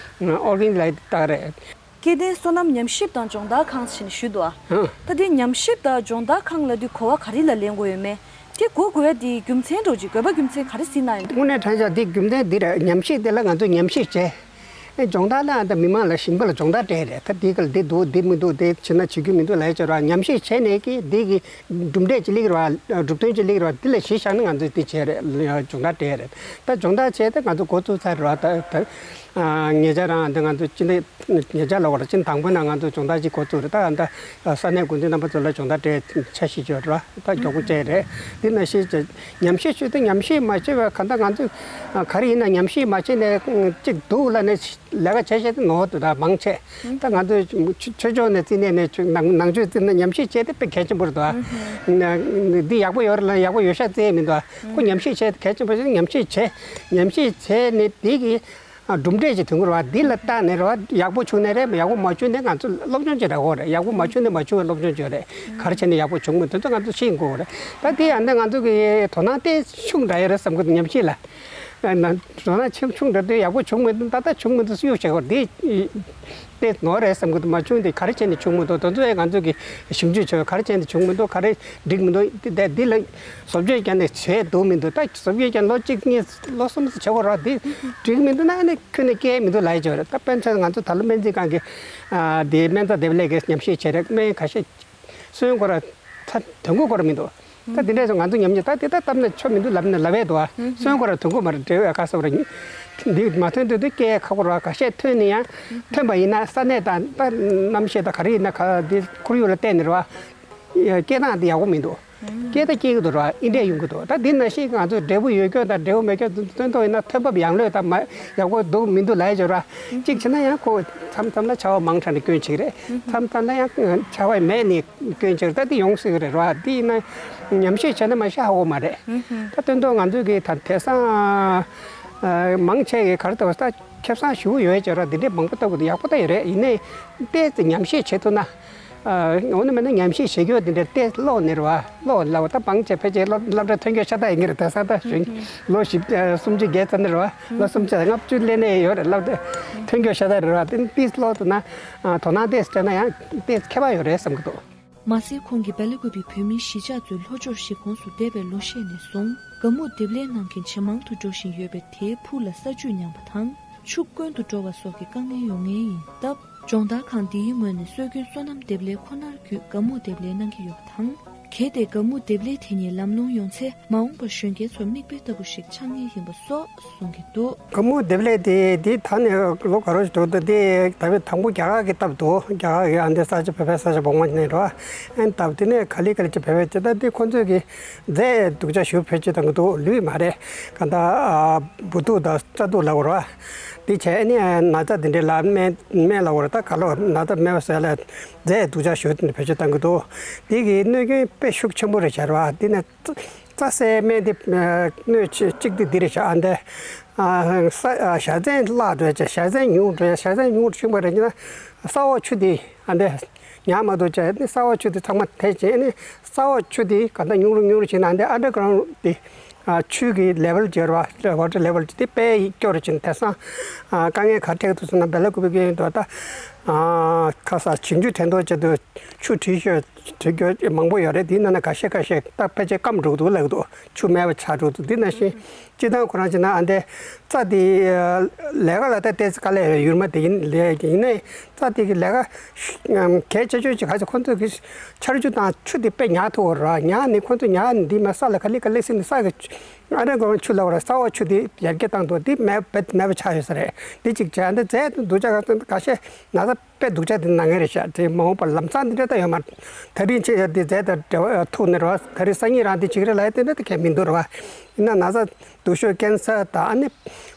ཨོར་ག་ནིག་ལ་ཡི་ད་རེད། སྐྱེ་ལྡན་སོ་ནམ་ཉམས་ཞིབ་དང་སྦྱོང་བརྡར་ཁང་ཞེས་ཞུས་འདུག་ཨ། ཧང་། ད་དེ་ཉམས་ཞིབ་དང་སྦྱོང་བརྡར་ཁང་ལབ་དུས་གོ་བ་ག་རེ་ལ་ལེན་དགོས་ཡོད་མེད། དེ་དགོས་དགོས་ཡ་དེ་རྒྱུ་མཚན་འདྲ་ཅིག་དགོས་པ་རྒྱུ་མཚན་ག་རེ་གཟིགས་གནང་ཡོད། དངོས་གནས་དྲང་གཞག་འདི་རྒྱུ་མཚན་འདི་རེད། ཉམས་ཞིབ་དེ་ལ་ང་ཚོ་ཉམས་ཞིབ་བྱས། ཨེ་སྦྱོང་བརྡར་ལ་ཨ་ད་མི་མང་ལ་ཞིང་པ་ལ་སྦྱོང་བརྡར་སྤྲད་རེད། ད་འདི་ག་ལ་འདི་འདུག་འདི་མི་འདུག་འདི་བྱས་ན་བྱེད་རྒྱུ་མི་འདུག་ལབ་ཡ་ཅིག་རེད་བ། ཉམས་ཞིབ་བྱས་ནས་ཀྱི་འདི་གི་གྲུབ་འབྲས་ཅིག་སླེབས་ཀྱི་རེད་བ། གྲུབ་དོན་ཅིག་སླེབས་ཀྱི་རེད་བ། འདི་ལ་གཞི་བཞག་ནས་ང་ཚོས་འདི་བྱས་རེད། སྦྱོང་བརྡར་སྤྲད་རེད། ད་སྦྱོང་བརྡར་བྱས་ཏེ་ང་ཚོ་འགོ་བཙུགས་ཚར་རེད་བ། ད་ད་ཨ་ཉེ་ཆར་རང་འདི་ང་ཚོ་སྤྱི་ཟླ་ཉེ་ཆར་ལ་བར་སྤྱི་ཟླ་དང་པོའི་ནང་ང་ཚོ་སྦྱོང་བརྡར་ཅིག་འགོ་བཙུགས་རེད། ད་ཨ་ད་ས་གནས་འགོ་འཛིན་རྣམ་པ་ཚོ་ལ་སྦྱོང་བརྡར་སྤྲད་འཆར་གཞི་ཅིག་ཡོད་རེད་བ། ད་མགྱོགས་པོ་བྱས་རེད། འདི་ནང་བཞིན་བྱས་ཉམས་ཞིབ་བྱས་ཏེ་ཉམས་ཞིབ་མ་བྱས་པའི་གང་ལྟར་ང་ཚོས་ཨ་ག་རེ་ཡིན་ན་ཉམས་ཞིབ་མ་བྱས་ནས་ཅིག་འདུག་ལབ་ནས་ལས་ཀ་བྱས་བྱས་ཏེ་ནོར་འདུག་ད་མང་ཆེ། ད་ང་ཚོས་ཆོས་ཕྱོགས་ནས་བརྩིས་ནས་ནས་ཆོས་ནང་ནང་ཆོས་བརྩིས་ན་ཉམས་ཞིབ་བྱས་ཏེ་དཔེ་གལ་ཆེན་པོ་རེད་འདུག་ཨ། འདི་ཡག་པོ་ཡོད་རེད་ལ་ཡག་པོ་ཡོད་ཤག་བརྩི་ཡས་མི་འདུག་ཨ། ཁོ་ཉམས་ཞིབ་བྱས་ཏེ་གལ་ཆེན་པོ་ཞིག་ཉམས་ཞིབ་བྱས། ཉམས་ཞིབ་བྱས་ནས་འདི་གི་ཨ་གྲུབ་འབྲས་ཅིག་ཐོན་གྱི་རེད་བ། འདི་ལ་བལྟས་ནས་རེད་བ། ཡག་པོ་བྱུང་ནས་རེད། ཡག་པོ་མ་བྱུང་ནས་ང་ཚོ་སློབ་སྦྱོང་ཅིག་རག་གི་རེད། ཡག་པོ་མ་བྱུང་ནས་མ་བྱུང་བའི་སློབ་སྦྱོང་ཅིག་རེད། ག་རེ་བྱས་ནས་ཡག་པོ་བྱུང་མི་འདུག་དེ་ཚོ་ང་ཚོ་ཤེས་དགོས་རེད། ད་དེ་ཡང་ན་ང་ཚོ་གི་དོ་སྣང་ཏོག་ཙམ་ཆུང་དྲགས་ཡོད་རེད་བསམ་གི་འདུག་ཉམས་ཞིབ་ལ། ཨ་ན་དོ་སྣང་ཆུང་ཆུང་དྲགས་དུས་ཡག་པོ་བྱུང་མི་འདུག་ད་ལྟ་བྱུང་མི་འདུག་གཡོ་བྱེད་དགོས་རེད། དེ་དེ་ནོར་རེད་བསམ་གི་འདུག་མ་བྱུང་དེ་ག་རེ་བྱས་ནས་བྱུང་མི་འདུག་དེ་ཚོ་ཡང་ང་ཚོ་གི་ཞིབ་འཇུག་བྱས། ག་རེ་བྱས་ནས་བྱུང་མི་འདུག་ག་རེ་འགྲིག་མི་འདུག་དེ་དེ་འདི་ལ་བཟོ་བཅོས་བརྒྱབ་ནས་བྱས་འདུག་མི་འདུག་ད་བཟོ་བཅོས་བརྒྱབ་ལོ་གཅིག་གཉིས་ལོ་གསུམ་བྱེད་དགོས་རེད། དེ་འགྲིག་མི་འདུག་ན་ཨ་ནི་ཁྱོན་ནས་སྐྱེལ་མི་འདུག་ལབ་ཡ་ཅིག་ཡོད་རེད། ད་དཔེར་མཚོན་ང་ཚོ་ད་ལོ་སྨན་རྩིས་ཁང་གི་ཨ་དེ་སྨན་རྩྭ་འདེབས་ལས་ཀྱི་ཉམས་ཞིབ་བྱས་རེད། སྨན་ཁ་ཤས་སོན་ཁོ་ར་ད་ཐོན་གོ་ཁོ་ར་མི་འདུག་ད་དེ་འདྲས་སོང་ང་ཚོ་ཉམས་ཉེས་ད་དེ་ད་བཏབ་ན་ཆོ་མི་འདུག་ལབ་ན་ལབ་ཡས་འདུག་ཨ། སོན་ཁོ་ར་ཐོན་གོ་མ་རེད། འབྲས་བུ་ཁ་གསབ་ར་འདི་མ་ཐོན་དུས་དུས་སྐྱེ་ཁག་པོ་ར་ཁ་ཤས་ཐོན་ནས་ཡང་ཐོན་པ་ཡིན་ན་ས་གནས་དང་ད་གནམ་གཤིས་དང་ག་རེ་ཡིན་ན་ཁ་འདི་ཁོར་ཡུག་ལ་བལྟས་ནས་ར་སྐྱེ་སྟངས་འདི་ཡག་པོ་མི་འདུག་སྐྱེ་ད་སྐྱེ་གི་འདུག་ར་འདི་འདྲས་ཡོང་གི་འདུག་ད་འདི་ནང་བཞིན་ང་ཚོ་འབྲས་བུ་ཡོད་སྐྱོན་དང་འབྲས་བུ་མེད་སྐྱོན་སྟོན་ཐོག་ཡིན་ན་ཐོན་འབབ་ཡང་ལོས་དང་མ་ཡག་པོ་འདུག་མི་འདུག་ལབ་ཡས་ཅིག་ཡོད་ར། གཅིག་བྱས་ན་ཡང་ཁོ་མཚམས་མཚམས་ལ་ཆར་པ་མང་དྲགས་ནས་སྐྱོན་བྱེད་ཀྱི་རེད། མཚམས་མཚམས་ལ་ཡང་ཆར་པ་མེད་ནས་སྐྱོན་བྱེད་ཀྱི་རེད། ད་འདི་ཡོང་སྲིད་ཀྱི་རེད་ར། འདི་ཡིན་ན་ཉམས་ཞིབ་བྱས་ན་མ་ཤེས་ཧ་གོ་མ་རེད། ད་སྟོན་ཐོག་ང་ཚོས་ཀྱི་ད་དེང་སང་མང་ཆེ་གི་ག་རེ་ལྟ་བ་ད་ཁེ་བཟང་ཞེ་པོ་ཡོད་ཅེས་ར། འདི་འདྲའི་མང་པོ་ལྟ་དགོས་འདུག་ཡག་པོ་ལྟ་ཡོད་རེད། ཡིན་ནའི་ཏོག་ཙམ་ཉམས་ཞིབ་བྱེད་ཐུབ་ན། ཨ་འོ་ན་མིན་ན་ཉམས་ཞིབ་བྱེད་རྒྱུ་འདི་འདྲའི་ཏོག་ཙམ་ཀློག་ནས་རེད་བ། ཀློག་ལབ་པ་ད་མང་ཆེ་ཕལ་ཆེར་སློབ་སློབ་གྲྭ་ཐོན་རྒྱུ་ཤ་སྟག་ཡིན་གྱི་རེད། དེང་སང་ད་གཞོན་ལོ་བཞི་བཅུ་སུམ་ཅུ་བརྒལ་ཚར་ནས་རེད་བ། ལོ་སུམ་ཅུ་ལྔ་བཅུ་སླེབས་ནས་ཡོད་རེད། སློབ་གྲྭ་ཐོན་རྒྱུ་ཤ་སྟག་རེད་བ། དེ་ཏོག་ཙམ་ཀློག་ཐུབ་ན་དོ་སྣང་ཏོག་ཙམ་སྤྲད་ན་ཡང་ཏོག་ཙམ་ཁྱད་པར་ཡོད་རེད་བསམ་གྱི་འདུག་མ་ཟད་ཁོང་གིས་བལ་ཡུལ་དགོན་པའི་བོད་མིའི་གཞིས་ཆགས་གཙོས་ལྷོ་ཕྱོགས་གཞིས་ཁོངས་སུ་འདས་པའི་ལོ་ཤས་ནས་བཟུང་སྒ་སྨུག་འདེབས་ལས་གནང་མཁན་ཇེ་མང་དུ་འགྲོ་བཞིན་ཡོད་པས། དེའི་ཕུགས་ལ་ས་བཅུད་མྱངས་པ་དང་ ཆུ་དཀོན་དུ་འགྲོ་བ་སོགས་ཀྱི་དཀའ་ངལ་ཡོང་ངེས་ཡིན་སྟབས། སྦྱོང་བརྡར་ཁང་འདིའི་ངོས་ནས་སྲོལ་རྒྱུན་སོ་ནམ་འདེབས་ལས་ཁོ་ནར་བརྒྱུད་དགའ་སྨུག་འདེབས་ལས་གནང་གི་ཡོད་པ་དང་། གལ་ཏེ་དགའ་སྨུག་འདེབས་ལས་དེ་ཉིད་ལམ་ལྷོང་ཡོང་ཚེ། མ་འོངས་པར་གཞོན་སྐྱེས་ཚོར་མིག་དཔེ་ལྟ་བུ་ཞིག་ཆགས་ངེས་ཡིན་པ་སོགས་གསུང་གི་འདུག། དགའ་སྨུག་འདེབས་ལས་དེ་འདི་ད་ནས་ལོ་ག་རེ་ཞིག་འགྲོ་འདུག། འདི་ད་བའི་དང་པོ་རྒྱ་གར་གྱིས་བཏབ་འདུག། རྒྱ་གར་གྱིས་ཨ་འདི་ས་ཆ་བོད་པའི་ས་ཆ་བོགས་མ་ནས་རོ། ཨན་བཏབ་དེ་ནས་ག་ལེ་ག་ལེ་ཅིག་བོད་པའི་ཅིག་ད་འདི་ཁོ་ཚོས་ཀྱི་རྫས་སྡུག་ཅག་ཞུ་བེད་སྤྱོད་བཏང་གི་འདུག། ལུད་མ་རེད། ག་ད་འབུ་ཐུག་དང་རྩྭ་ཐུག་ལ་གོ་རོ། འདི་བྱས་ནས་ན་ཚ་འདི་འདྲ་ལ་སྨན་སྨན་ལ་གོ་རོ། ད་ག་ལོ་ན་ཚ་སྨན་པ་ཟེར་ལ་རྫས་སྡུག་ཅག་ཞུ་དེ་འདྲ་བེད་སྤྱོད་བཏང་གི་འདུག། འདི་གི་གནོད་སྐྱོན་དཔེ་ཤུགས་ཆེན་པོ་རེད་བྱ་རོ། འདི་ནས། རྩྭ་སའི་སྨན་དེ་སྣོད་ཆེ་གཅིག་དེ་འདི་རེད་བྱ། ཨ་འདི་ས་བཞའ་ཚན་བརླག་འགྲོ་ཡ་བྱ། བཞའ་ཚན་ཉུང་འགྲོ་ཡ། བཞའ་ཚན་ཉུང་ཕྱིན་པ་རེད་ན་ས་འོག་ཆུ་དེ་ཨ་འདི་ཉག་མ་གཏོགས་བྱ། ནི་ས་འོག་ཆུ་དེ་ཚང་མ་དེ་བྱས་ནི་ས་འོག་ཆུ་དེ་ག་འདྲ་ཉུང་རུ་ཉུང་རུ་ཕྱིན་ན་ཨ་འདི་ཨན་ཌར་གྷ་རའུན་ཌི་དེ་ཆུ་གི་ལེ་ཝལ་བརྗེ་ར་ཝ་ཊར་ལེ་ཝལ་དེ་དཔེ་སྐྱོ་རུ་ཕྱིན། དེང་སང་དཀའ་ངལ་ག་འཕྲད་འདུག་ཟེར་ན་བེ་ལ་ཀུ་པེ་ཀེ་ཡིན་འདུག། ད་ཁ་ས་བྱིང་ཆུ་དྲན་ཐོག་བྱེད་དུས་ཆུ་བྲིས་ཤོད། དུས་རྒྱུན་མང་པོ་ཡོད་རེད། དེའི་ནང་ནས་འགའ་ཤས་འགའ་ཤས་ད་ཕལ་ཆེར་སྐམ་འགྲོ་གི་འདུག་ལབ་ཀྱི་འདུག། ཆུ་མེད་པ་ཆགས་འགྲོ་གི་འདུག། འདི་ནང་བཞིན་སྤྱིར་བཏང་ཁོ་རང་བྱས་ན་ཨ་འདྲའི་རྩྭ་དེ་ལས་ཀ་ལ་ད་ཏོག་ཙམ་དཀའ་ལས་ཡོད་རེད། ཡུར་མ་དེ་ཡིན་ལས་ཀྱི་ཡིན་ནའི་རྩྭ་དེ་གི་ལས་ཀ་གལ་ཆེ་ཤོས་ཅིག་ག་ཚོད་ཁོ་ཚོས་གི་ཆར་ཆུ་དང་ཆུ་དེ་དཔེ་ཉར་ཐུབ་པ་རེད། ཉར་ནི་ཁོ་ཚོས་ཉར་ནི་འདི་མ་ས་ལ་ག་ལེ་ག་ལེ་ཟིན་ནི་ས་གི་ཨ་འདྲའི་གོང་ཆུ་ལབ་པ་རེད། ས་འོག་ཆུ་དེ་ཡར་རྒྱས་བཏང་འདུག། དེ་མེད་པ་མེད་པ་ཆགས་ཡོད་ས་རེད། འདི་གཅིག་བྱས་ཨ་འདྲ་རྫས་དུ་འདུག་ཅག་འགའ་ཤས་ན་ཚ། དཔེ་སྡུག་ཅག་དེ་ནང་ངེས་རེད་ཤག། དེ་མ་འོངས་པར་ལམ་སང་འདི་འདྲ་ད་ཡོད་མ་རེད། ད་རིང་ཆེ་ཡ་དེ་རྫས་དང་འབྲེལ་བ་ཐུག་ནས་རེད་བ། ད་རིང་སང་ཉིན་རང་དེ་བྱེད་ཀྱི་རེད་ལབ་ཡ་དེ་འདྲ་དེ་གས་མི་འདུག་རེད་བ། ཡིན་ན་ན་ཚ་སྡུག་ཤོས་ཀན་སར་དང་ཨ་ནི་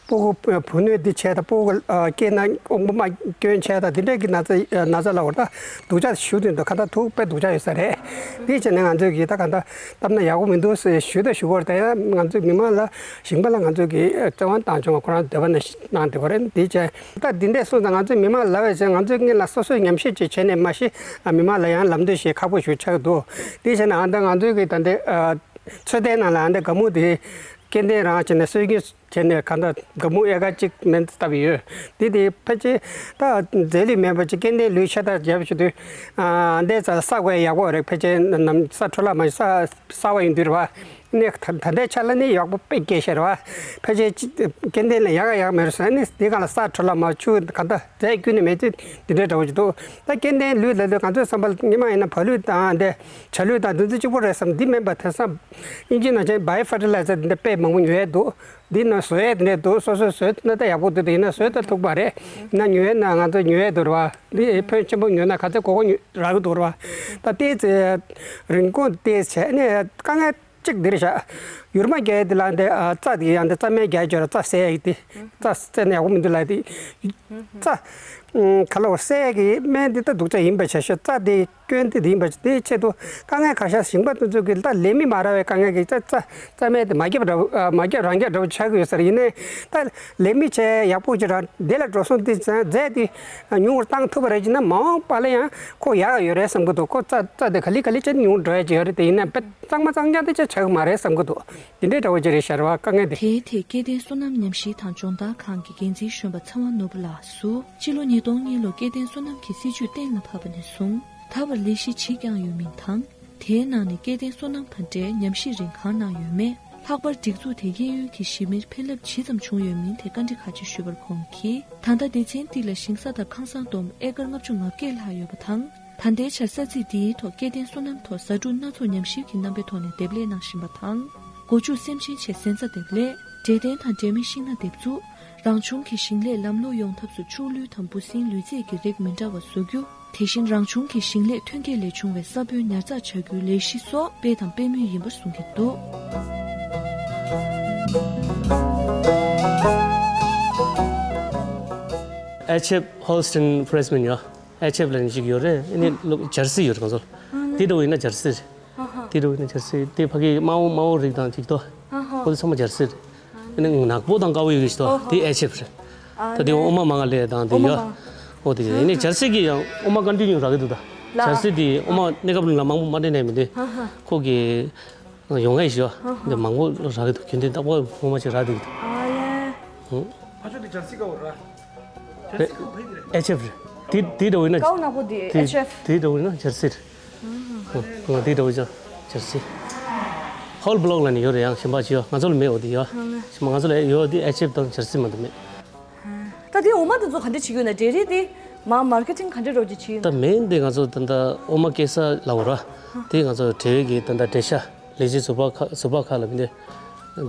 སྤུ་གུ་བུ་སྣོད་འདི་བྱས་དང་སྤུ་གུ་སྐྱེས་ན་དབང་པོ་མ་སྐྱོན་བྱས་དང་འདི་འདྲ་གི་ན་ཚ་ན་ཚ་ལ་འོ་ད་སྡུག་ཅག་ཞུ་དེ་འདུག། ག་ད་ཐུག་དཔེ་སྡུག་ཅག་ཡོད་ས་རེད། དེ་བྱས་ནས་ང་ཚོས་གི་ད་ག་ད་བཏབ་ན་ཡག་པོ་མི་འདུག་ཟེར་ཞུ་ད་ཞུ་གི་རེད། ད་ཡང་ང་ཚོས་མི་མང་ལ་ཞིང་པ་ལ་ང་ཚོས་གི་བཙན་དབང་བཏང་བྱུང་བ་ཁོ་རང་འདོད་པ་ནས་གནང་བསྡད་པ་རེད། དེ་བྱས། ད་འདི་འདྲས་སོང་ཙང་ང་ཚོས་མི་མང་ལབ་པ་བྱས་ང་ཚོས་སྔོན་ལ་སོ་སོས་ཉམས་ཞིབ་ཅིག་བྱས་ནས་མ་གཞི་མི་མང་ལ་ཡང་ལམ་སྟོན་ཞིག་ཁག་པོ་ཞིག་ཆགས་འདུག། དེ་བྱས་ན་ཨ་ད་ང་ཚོའི་གི་ད་འདི་ཚོད་ལྟའི་ནང་ལ་ཨ་འདི་དགའ་མོ་དེ་སྐྱེ་ལྡན་རང་བྱས་ནས་སྲོལ་རྒྱུན་བྱས་ནས་ག་འདྲ་དགའ་མོ་ཨེ་ཀར་གཅིག་མིན་བཏབ་ཡོད། དེ་དེ་ཕལ་ཆེར་ད་རྫས་ལུད་མེད་པ་ཅིག་སྐྱེ་ལྡན་ལུད་ཆ་ད་བརྒྱབ་བྱེད་དུས་ཨ་འདི་ཚ་ས་དགོས་ཡག་པོ་རེད། ཕལ་ཆེར་ནམ་ས་འཕྲོ་བརླག་མ་ས་གསར་པ་ཡིན་དུས་རེད་བ། ནས་ད་ལྟའི་ཆ་ལ་ནི་ཡག་པོ་དཔེ་སྐྱེས་ཤག་རེད་བ། ཕལ་ཆེར་སྐྱེ་ལྡན་ལ་ཡག་ག་ཡག་མེད་རེད་ཟེར་ནི་འདི་གང་ལ་ས་འཕྲོ་བརླག་མ་ཆུ་གང་ལྟར་རྫས་བསྐྱུར་ནི་མེད་ཚེ་འདི་འདྲའི་འདྲ་བོ་ཅིག་འདུག། ད་སྐྱེ་ལྡན་ལུད་ལ་ལུད་ང་ཚོའི་བསམ་པ་ཉི་མ་ཡིན་ན་བ་ལུད་དང་འདི་བྱ་ལུད་དང་འདི་ཚོ་གཅིག་པོ་རེད་བསམ། འདི་མིན་པ་དེང་སང་ཨིན་ཇི་ནང་བཞིན་བའི་ཡོ་ཕར་ཊི་ལའི་ཛར་འདི་འདྲ་དཔེ་མང་པོ་ཉོ་ཡས་འདུག། འདི་ནང་བཟོ་ཡས་འདི་འདྲ་འདུག། སོ་སོས་བཟོས་ཐུབ་ན་ད་ཡག་པོ་འདུག། དེ་ཡིན་ན་བཟོས་ད་ཐུབ་པ་རེད། ཡིན་ན་ཉོ་ཡས་ན་ང་ཚོ་ཉོ་ཡས་འདུག་རེད་བ། འདི་ཕོན་ཆེན་པོ་ཉོས་ན་ག་ཚོད་གོ་གོ་རག་གི་འདུག་རེད་བ། ད་ལྟའི་ཚེ་རིན་གོང་ཏོག་ཙམ་བྱས་ནས་དཀའ་ངལ་གཅིག་འདི་རེད་ཤག། ཡུར་མ་རྒྱག་ཡས་འདི་ལ་འདི་ཨ་རྩྭ་འདི་ཡང་འདི་རྩྭ་སྨན་རྒྱག་ཡས་ཅོ་ར་རྩྭ་སེ་ཡས་འདི་རྩྭ་སེ་ན་ཡག་པོ་མི་འདུག་ལབ་ཡས་འདི་རྩྭ་ཨུམ་ག་ལ་བ་སེ་ཡས་ཀྱི་སྨན་འདི་ད་སྡུག་ཅག་ཡིན་པ་བྱས་ཤག། རྩྭ་འདི་སྐྱོན་འདི་འདི་ཡིན་པ་བྱས་འདིའི་ཆེད་དུ་དཀའ་ངལ་ག་ཤ་ཞིང་པ་དེ་ཚོ་གི་ད་ལས་མི་མ་རག་པའི་དཀའ་ངལ་གྱི་རྩྭ་རྩྭ་རྩྭ་སྨན་དེ་མ་རྒྱབ་འདྲ་བོ་ཨ་མ་རྒྱབ་རང་རྒྱབ་འདྲ་བོ་ཆགས་ཀྱི་ཡོད་ས་རེད། ཡིན་ནའི་ད་ལས་མི་བྱས་ཡག་པོ་ཅིག་རང་དེ་ལ་འགྲོ་སོང་དེ་རྫས་དེ་ཉུང་རུ་བཏང་ཐུབ་པ་རེད་ཅེ་ན་མ་འོངས་པ་ལ་ཡང་ཁོ་ཡག་ཡོད་རེད་བསམ་གི་འདུག། ཁོ་རྩྭ་རྩྭ་དེ་ག་ལེ་ག་ལེ་བྱས་ནས་ཉུང་འགྲོ་ཡ་ཅིག་ཡོད་རེད། དེ་ཡིན་ན་དཔེ་གཙང་མ་གཙང་རྐྱང་དེ་ཅིག་ཆགས་ཀྱི་མ་རེད་བསམ་གི་འདུག། དེ་འདྲའི་འདྲ་བོ་ཅིག་རེད་ཤག་རེད་བ། དཀའ་ངལ་དེ། དེའི་ཐད་སྐྱེ་ལྡན་སོ་ནམ་ཉམས་ཞིབ་དང་སྦྱོང་བརྡར་ཁང་གི་འགན་འཛིན་གཞོན་པ་ཚེ་དབང་ནོར་བུ་ལགས་སུ་ཕྱི་ལོ་ཉིས་སྟོང་གཉིས་ལོར་སྐྱེ་ལྡན་སོ་ནམ་གྱི་སྲིད་ཇུས་གཏན་ལ་ཕབ་པ་ནས་བཟུང་ད་བར་ལས་གཞི་ཇི་བསྐྱངས་ཡོད་མིན་དང་། དེའི་ནང་ནས་སྐྱེ་ལྡན་སོ་ནམ་དང་འབྲེལ་ཉམས་ཞིབ་རིང་གང་གནང་ཡོད་མེད། ལྷག་པར་སྒྲིག་འཛུགས་དེ་གཡས་གཡོན་གྱི་གཞིས་མིར་ཕན་རླབས་ཇི་ཙམ་བྱུང་ཡོད་མིན་ཐད་བཀའ་འདྲི་ཁག་ཅིག་ཞུས་པར་ཁོང་གིས། ད་ལྟ་སྡེ་ཚན་འདི་ལ་ཞིང་ས་དང་ཁང་བཟང་བསྡོམས་ཨེ་ཀར་ལྔ་བཅུ་ང་བརྒྱད་ལྷག་ཡོད་པ་དང་། ད་ལྟའི་ཆར་ས་ཚིགས་འདིའི་ཐོག་སྐྱེ་ལྡན་སོ་ནམ་ཐོག་ཟ་འབྲུ་སྣ་ཚོགས་ཉམས་ཞིབ་ཀྱི་རྣམ་པའི་ཐོག་ནས་འདེབས་ལས་གནང་བཞིན་པ་དང་། སྒོ་ཕྱུགས་སེམས་ཅན་ཆེད་གཟན་རྩྭ་འདེབས་ལས། འབྲས་ལྡན་དང་འབྲས་མེད་ཤིང་སྣ་འདེབས་འཛུགས། རང་བྱུང་གི་ཞིང་ལས་ལམ་ལྷོང་ཡོང་ཐབས་སུ་ཕྱུགས་ལུད་དང་འབུ་སྲིན་ལུད་རྫས་ཀྱི་རིགས་མི་འདྲ་བ་བཟོ་རྒྱུ། དེ་བཞིན་རང་བྱུང་གི་ཞིང་ལས་ཐོན་སྐྱེད་ལས་བྱུང་བའི་ས་བོན་ཉར་ཚགས་བྱ་རྒྱུའི་ལས་གཞི་སོགས་སྤེལ་དང་སྤེལ་མུས་ཡིན་པར་གསུང་གི་འདུག། ཨེཆ་ཨེཕ་Holstein Freshmen ཡོད། ཨེཆ་ཨེཕ་ལབ་ནས་ཅིག་ཡོད་རེད། ཨ་ནི་ལོ་ཇར་སི་ཡོད་རེད་ང་ཚོ་ལ། དེ་འདྲ་བོ་ཡིན་ན་ཇར་སི་རེད། དེ་འདྲ་བོ་ཡིན་ན་ཇར་སི་དེ་ཕ་གི་དམར་པོ་དམར་པོ་རིགས་དང་ཅིག་ཏོ། ཁོ་ཚོ་ཚང་མ་ཇར་སི་རེད། ཨ་ནི་ནག་པོ་དང་དཀར་པོ་ཡོད་གི་ཞིག་ཏོ་དེ་ཨེཆ་ཨེཕ་རེད། ད་དེ་འོ་མ་མང་ང་ལས་དང་དེ་ཡོད། འོ་དེ་ཨ་ནི་ཇར་སི་གི་ཡང་འོ་མ་ཀོན་ཊི་ནིའུ་རག་གི་འདུག་ད། ཇར་སི་དེ་འོ་མ་གནས་སྐབས་ལ་མང་པོ་མ་སྤྲད་ནས་མི་འདུག། ཁོ་གི་ཡོང་ངེས་ཤོ། འདི་མང་པོ་རག་གི་འདུག། རྒྱུན་ལྡན་རྟག་པར་ངོ་མ་ཅིག་རག་འདུག་འདུག། ཨ་ལེ། ཧུང་། ཕ་ཆོས་འདི་ཇར་སི་ཀའོ་ར། ཇར་སི་ཀའོ་ཕ་གི་རེད། ཨེཆ་ཨེཕ་རེད། དེ་དེ་འདྲ་བོ་ཡིན་ན། ཀའོ་ནག་པོ་འདི་དེ་ཨེཆ་ཨེཕ། དེ་འདྲ་བོ་ཡིན་ན་ཇར་སི་རེད། ཧུང་། དེ་འདྲ་བོ་ཅང་ཇར་སི། ཧོལ་བྷི་ལོག་ལ་ནི་ཡོད་རེད། ཡང་གཞན་པ་ཅི་ཡོད་ང་ཚོ་ལ་མེད། འོ་དེ་ཡོད། ཨ་ལེ། གཞན་པ་ང་ཚོ་ལ་ཡོད་དེ་ཨེཆ་ཨེཕ་དང་ཇར་སི་མ་གཏོགས་མེད། ཧུང་། དེ་འོ་མ་དེ་ཚོ་ག་འདྲ་བྱེད་ཀྱི་ཡོད་ན། འབྲས་རིགས་དེ་མ་མར་ཀེ་ཊིང་ག་འདྲ་རོགས་ཀྱི་བྱེད་ཡོད་ན། ད་མེན་དེ་ང་ཚོ་ད་ལྟ་འོ་མ་སྐྱེ་ས་ལ་འོ་ར། དེ་ང་ཚོ་འབྲས་ཀྱི་ད་ལྟ་འབྲས་ཤ་ལས་བྱེད་ཟུར་པ་ཁག་ཟུར་པ་ཁག་ལ་མི་འདི་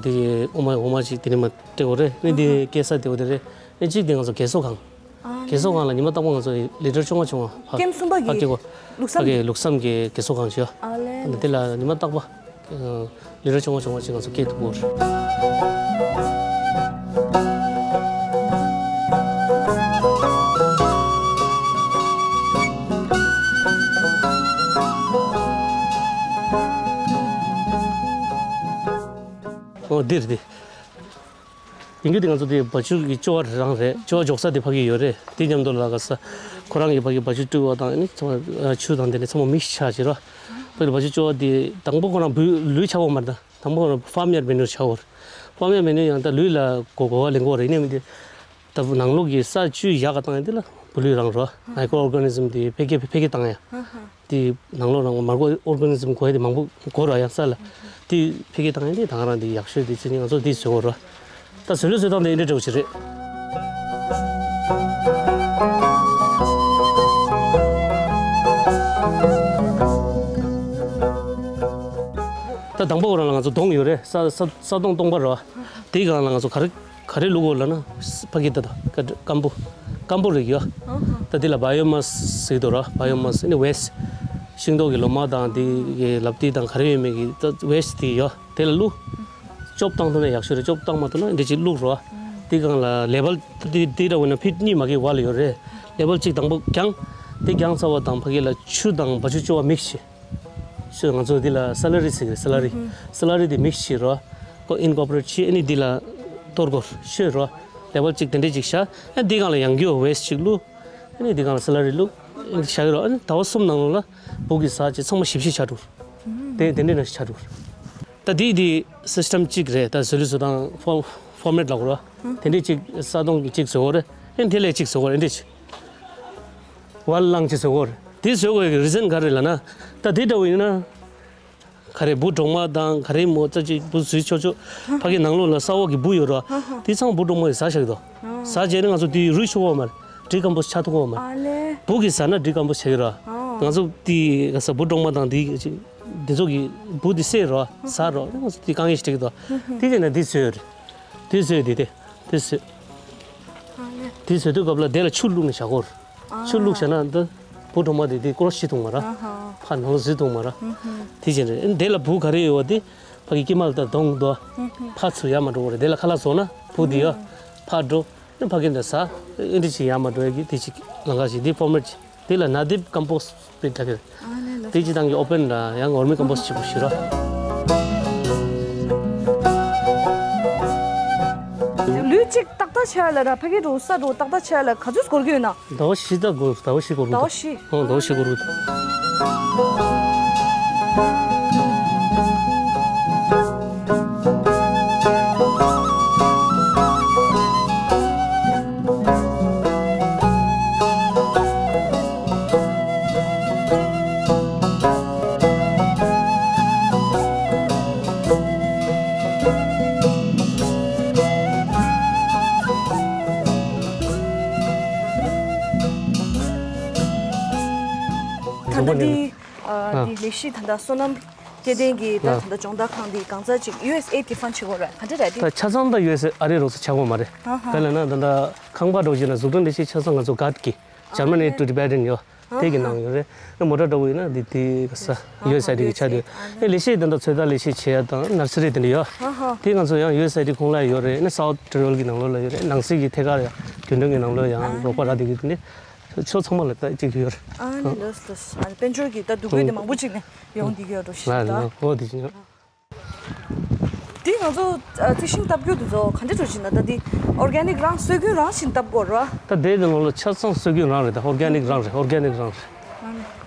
འདི་འོ་མ་འོ་མ་ཅིག་དེ་ནས་མ་སྤྲད་འོ་རེད། ཨ་ནི་འདི་སྐྱེ་ས་དེ་འོ་དེ་རེད། ཨ་ནི་གཅིག་དེ་ང་ཚོ་རྒས་གསོ་ཁང་། ཨ་རྒས་གསོ་ཁང་ལ་ཉི་མ་རྟག་པར་ང་ཚོ་ལི་ཊར་བཅོ་ལྔ་བཅོ་ལྔ་ཕ་ཀེམ་གསུམ་པ་གི་ཕ་སྐྱེ་གོ་ལུགས་བསམ་ཕ་གི་གི་ལུགས་བསམ་གི་རྒས་གསོ་ཁང་ཞིག་ཡོད། ཨ་ལེ། དེ་ལ་ཉི་མ་རྟག་པར་ལི་ཊར་བཅོ་ལྔ་བཅོ་ལྔ་ཅིག་ང་ཚོ་སྐྱེ་ཐུབ་ཀྱི་ཡོད་རེད། ཨོ་འདིར་འདི། ཡིན་རྒྱུ་དེ་ང་ཚོ་དེ་བ་ཕྱུགས་ཀྱི་ཅོ་བ་རང་རེད། ཅོ་བ་འཇོག་ས་དེ་ཕ་གི་ཡོད་རེད། དེ་མཉམ་དུ་ལ་ག་ས་ཁོ་རང་གི་ཕ་གི་བ་ཕྱུགས་སྤྲུལ་བ་དང་ཨ་ནི་ཚང་མ་ཆུ་དང་དེ་ནས་ཚང་མ་མིག་སི་ཆགས་བྱེད་རོགས། ཕ་གི་བ་ཕྱུགས་ཅོ་བ་དེ་དང་པོ་ཁོ་རང་བུ་ལུད་ཆགས་པ་མ་རེད། དང་པོ་ཁོ་རང་ཕརམ་ཡར་མེ་ནུར་ཆགས་པ་རེད། ཕརམ་ཡར་མེ་ནུར་ཡང་ད་ལུད་ལ་གོ་གོ་བ་ལེན་གོ་རེད། ཡིན་ནའི་མི་དེ་ད་བུ་ནང་ལོགས་ཀྱི་ས་བཅུད་ཡག་ག་བཏང་ཡང་དེ་ལ་བུ་ལུད་རང་རོགས། མའི་ཀྲོ་ཨོར་ག་ནི་ཛིམ་དེ་འཕེལ་རྒྱས་འཕེལ་རྒྱས་བཏང་ཡ། དེ་ནང་ལོགས་ནང་མར་ཀྲོ་ཨོར་ག་ནི་ཛིམ་གོ་ཡ་དེ་མང་པོ་གོ་ར་ཡང་ས་ལ། དེ་འཕེལ་རྒྱས་བཏང་ཡ་དེ་ད་ག་རང་དེ་ཡག་ཤོས་དེ་ཚེ་ནི་ང་ཚོ་དེ་བཟོས་གོ་ར། ད་བཟོས་ལུགས་བཟོས་སྟངས་དེ་འདྲ་འདྲ་བོ་ཞིག་རེད། ད་དང་པོ་ཁོ་རང་ལ་ང་ཚོ་སྡོང་ཡོད་རེད། ས་ས་ས་སྡོང་སྟོང་པ་ར། དེའི་སྒང་ལ་ང་ཚོ་ག་རེ་ག་རེ་བླུག་གོ་ལབ་ན། ཕ་གི་ད་ད་ཀ་སྐམ་པོ་སྐམ་པོ་རིགས་ཡོད། ད་དེ་ལ་བ་ཡོ་མ་སི་ཟེར་གི་འདུག་ར། བ་ཡོ་མ་སི་ནི་ཝེ་སི་ཊི། ཤིང་ཏོག་གི་ལོ་མ་དང་དེ་གི་ལབ་ཏི་དང་ག་རེ་ཡོད་མེད་ཀྱི་ད་ཝེ་སི་ཊི་དེ་ཡོད། དེ་ལ་བླུག་སྐྱོབ་བཏང་ཐུབ་ན་ཡག་ཤོས་རེད། སྐྱོབ་བཏང་མ་ཐུབ་ན་འདི་ཅིག་བླུག་རོགས། དེ་སྒང་ལ་ལེ་བལ་དེ་དེ་འདྲ་བོ་ན་ཕིཊ་གཉིས་མ་གི་བར་ལ་ཡོད་རེད། ལེ་བལ་གཅིག་དང་པོ་རྒྱང་། དེ་རྒྱང་ཚར་བ་དང་ཕ་གི་ལ་ཆུ་དང་བ་ཕྱུགས་ཅོ་བ་མིག་སི་བྱེད། ཤོད། ང་ཚོ་འདི་ལ་སེ་ལ་རི་ཟེར་གི་རེད། སེ་ལ་རི། སེ་ལ་རི་འདི་མིག་སི་བྱེད་རོགས། ཁོ་ཨིན་ཀོ་པ་རེཊ་བྱེད། ཨ་ནི་འདི་ལ་གཏོར་དགོས་ཤོད་རོགས། ལེ་བལ་གཅིག་དེ་འདྲས་གཅིག་བཞག་ཨ་འདི་སྒང་ལ་ཡང་རྒྱུ་ཝེ་སི་ཊི་གཅིག་བླུག་ཨ་ནི་འདི་སྒང་ལ་སེ་ལ་རི་བླུག་ཨ་ནི་བཞག་གི་རོགས། ཨ་ནི་ཟླ་བ་གསུམ་ནང་ལོགས་ལ་སྦུག་གི་ཟ་བྱེད་ཚང་མ་ཞིབ་ཞིབ་ཆགས་འགྲོ། དེ་དེ་འདྲས་ནང་བཞིན་ཆགས་འགྲོ། ད་འདི་འདི་སི་སི་ཊམ་གཅིག་རེད། ད་བཟོ་ལུགས་བཟོ་སྟངས་ཕོར་ཕོར་མེཊ་ལབ་དགོས་རོགས། དེ་འདྲས་གཅིག་ས་སྟོང་གི་གཅིག་བཟོ་དགོས་རེད། ཨ་ནི་དེ་ལས་གཅིག་བཟོ་དགོས་རེད། འདི་འདྲས་གཅིག་བ་ལང་ཅི་བཟོ་དགོས་རེད། དེ་བཟོ་དགོས་ཀྱི་རི་ཛན་ག་རེ་ལབ་ན། ད་དེ་འདྲ་བོ་ཡིན་ན། ག་རེ་འབུ་གྲོག་མ་དང་ག་རེ་མོ་ཙ་ཅིག་འབུ་བཟོས་ཆོག་ཆོག་ཕ་གི་ནང་ལོགས་ལ་ས་འོག་གི་འབུ་ཡོད་རོ། དེ་ཚང་འབུ་གྲོག་མ་ཡིས་ཟ་བཞག་གི་འདུག་ཟ་བྱས་ནས་ང་ཚོ་དེ་རུལ་ཆོག་གོ་མ་རེད། ཌི་ཀམ་པོ་སི་ཆགས་ཐུབ་གོ་མ་རེད། ཨ་ལེ། འབུ་གིས་ཟ་ན་ཌི་ཀམ་པོ་སི་བྱེད་ཀྱི་རོ། ང་ཚོ་དེ་ག་ས་འབུ་གྲོག་མ་དང་དེ་ཅིག་འདི་ཚོ་གི་འབུ་དེ་བསད་རོ་ཟ་རོ། ང་ཚོ་དེ་དཀའ་ངལ་ཞིག་འཕྲད་ཀྱི་འདུག་དེ་བྱས་ན་དེ་བཟོས་རེད། དེ་བཟོས་དེ་དེ་དེ་བཟོས། དེ་བཟོས་དུས་སྐབས་ལ་དེ་ལ་ཆུ་བླུགས་ནས་བཞག་གོ་རེད། ཆུ་བླུགས་བཞག་ན་འདི་འབུ་གྲོག་མ་དེ་དེ་ཀོ་རོ་ཤི་ཐུབ་མ་ར། ཕར་ནང་ལ་འཛུལ་ཐུབ་མ་ར། དེ་བྱས་རེད། དེ་ལ་འབུ་ག་རེ་ཡོད་པ་དེ་ཕ་གི་དཀྱིལ་མ་ལ་ད་གདོང་དུ་ཕར་ཚུར་ཡར་མར་འགྲོ་གོ་རེད། དེ་ལ་ཁ་ལག་བཟོ་ན་འབུ་དེ་ཡོད་ཕར་འགྲོ། ཨ་ཕ་གི་འདི་ཟ། ཨེ་འདི་ཅིག་ཡར་མར་འགྲོ་ཡ་གི་དེ་ཅིག་ལམ་ཁ་ཅིག་དེ་ཕོར་མེཊ་ཅིག་དེ་ལ་ན་དིབ་ཀམ་པོ་སི་པི་ཊི་ལབ་ཀྱི་རེད། དེ་ཅིག་དང་གི་ཨོ་པན་ར་ཡང་ཝར་མི་ཀམ་པོ་སི་ཅིག་པོ་ཞིག་ར། ལུད་ཅིག་ཏག་ཏག་ཆགས་ལ་ར་ཕ་གི་འགྲོ་ས་འགྲོ་ཏག་ཏག་ཆགས་ལ་ག་ཚོད་འགོར་གི་ཡོད་ན། ཟླ་བ་བཞི་ད་འགོར། ཟླ་བ་བཞི་འགོར་གི་འདུག་ཟླ་བ་བཞི། ཨོ་ཟླ་བ་བཞི་འགོར་གི་འདུག་ད་ལྟ་འདི་ཨ། འདི་ལས་གཞི་ད་ལྟ་སོ་ནམ་སྐྱེ་ལྡན་གྱི་ད་ད་ལྟ་སྦྱོང་བརྡར་ཁང་འདི་གང་ཙམ་ཅིག་ཡུ་ཨེས་ཨེ་ཌི་གི་ཕན་ཌི་བྱེད་དགོས་རེད། ག་འདྲ་རེད་འདི། ད་ཆ་ཚང་ད་ཡུ་ཨེས་ཨེ་ཌི་ཨ་རི་རོགས་སུ་ཆགས་དགོས་མ་རེད། ཨ་ཧ། ག་ལབ་ན་ད་ལྟ་ཁང་པ་འགྲོ་བཞིན་ན་གཟུགས་སྒྲོམ་ལས་གཞི་ཆ་ཚང་ང་ཚོ་གྷར་ཌི་གི་ཇར་མ་ནི་ཊུ་ཊི་བེ་ཊན་ཡོད། དེ་གི་ནང་ཡོད་རེད། ཨ་མོ་ཊ་འདྲ་བོ་ཡིན་ན་འདི་དེ་ག་ས་ཡུ་ཨེས་ཨེ་ཌི་གི་ཆ་དེ། ཨ་ལས་གཞི་ད་ལྟ་ཚོད་ལྟ་ལས་གཞི་བྱེད་ཡ་དང་ནར་སི་རི་དེ་འདྲ་ཡོད། དེ་ང་ཚོ་ཡང་ཡུ་ཨེས་ཨེ་ཌི་ཁོངས་ལ་ཡོད་རེད། ཨ་ནི་སའུ་ཐི་ཊི་རི་ཝེལ་གི་ནང་ལོགས་ལ་ཡོད་རེད། ནང་སྲིད་ཀྱི་ཐད་ཀར་ཡང་རྒྱུན་གྲོན་གྱི་ནང་ལོགས་ཡང་རོགས་པ་རག་བསྡད་ཀྱི་དེ་འདྲ་ཕྱོགས་ཚང་མ་ལ་ད་གཅིག་ཡོད་རེད། ཨ་ནི་ལོས་ལོས། ཨ་ནི་དཔལ་འབྱོར་གྱི་ད་འདུ་འགོད་དེ་མང་པོ་ཅིག་ནས་ཡོང་བསྡད་ཀྱི་ཡོད་འགྲོ་ཞིག་ད། ཨོ་དེ་བཞིན། དེ་ང་ཚོ་ཨ་རྩི་ཤིང་བཏབ་རྒྱུ་དེ་ཚོ་ག་འདྲ་འགྲོ་བཞིན་ན་ད་དེ་ཨོར་གེ་ནིག་རང་སྲོལ་རྒྱུན་རང་བཞིན་བཏབ་དགོས་རེད་བ། ད་དེ་དེ་ནང་ལ་ཆ་ཚང་སྲོལ་རྒྱུན་རང་རེད། ད་ཨོར་གེ་ནིག་རང་རེད། ཨོར་གེ་ནིག་རང་རེད།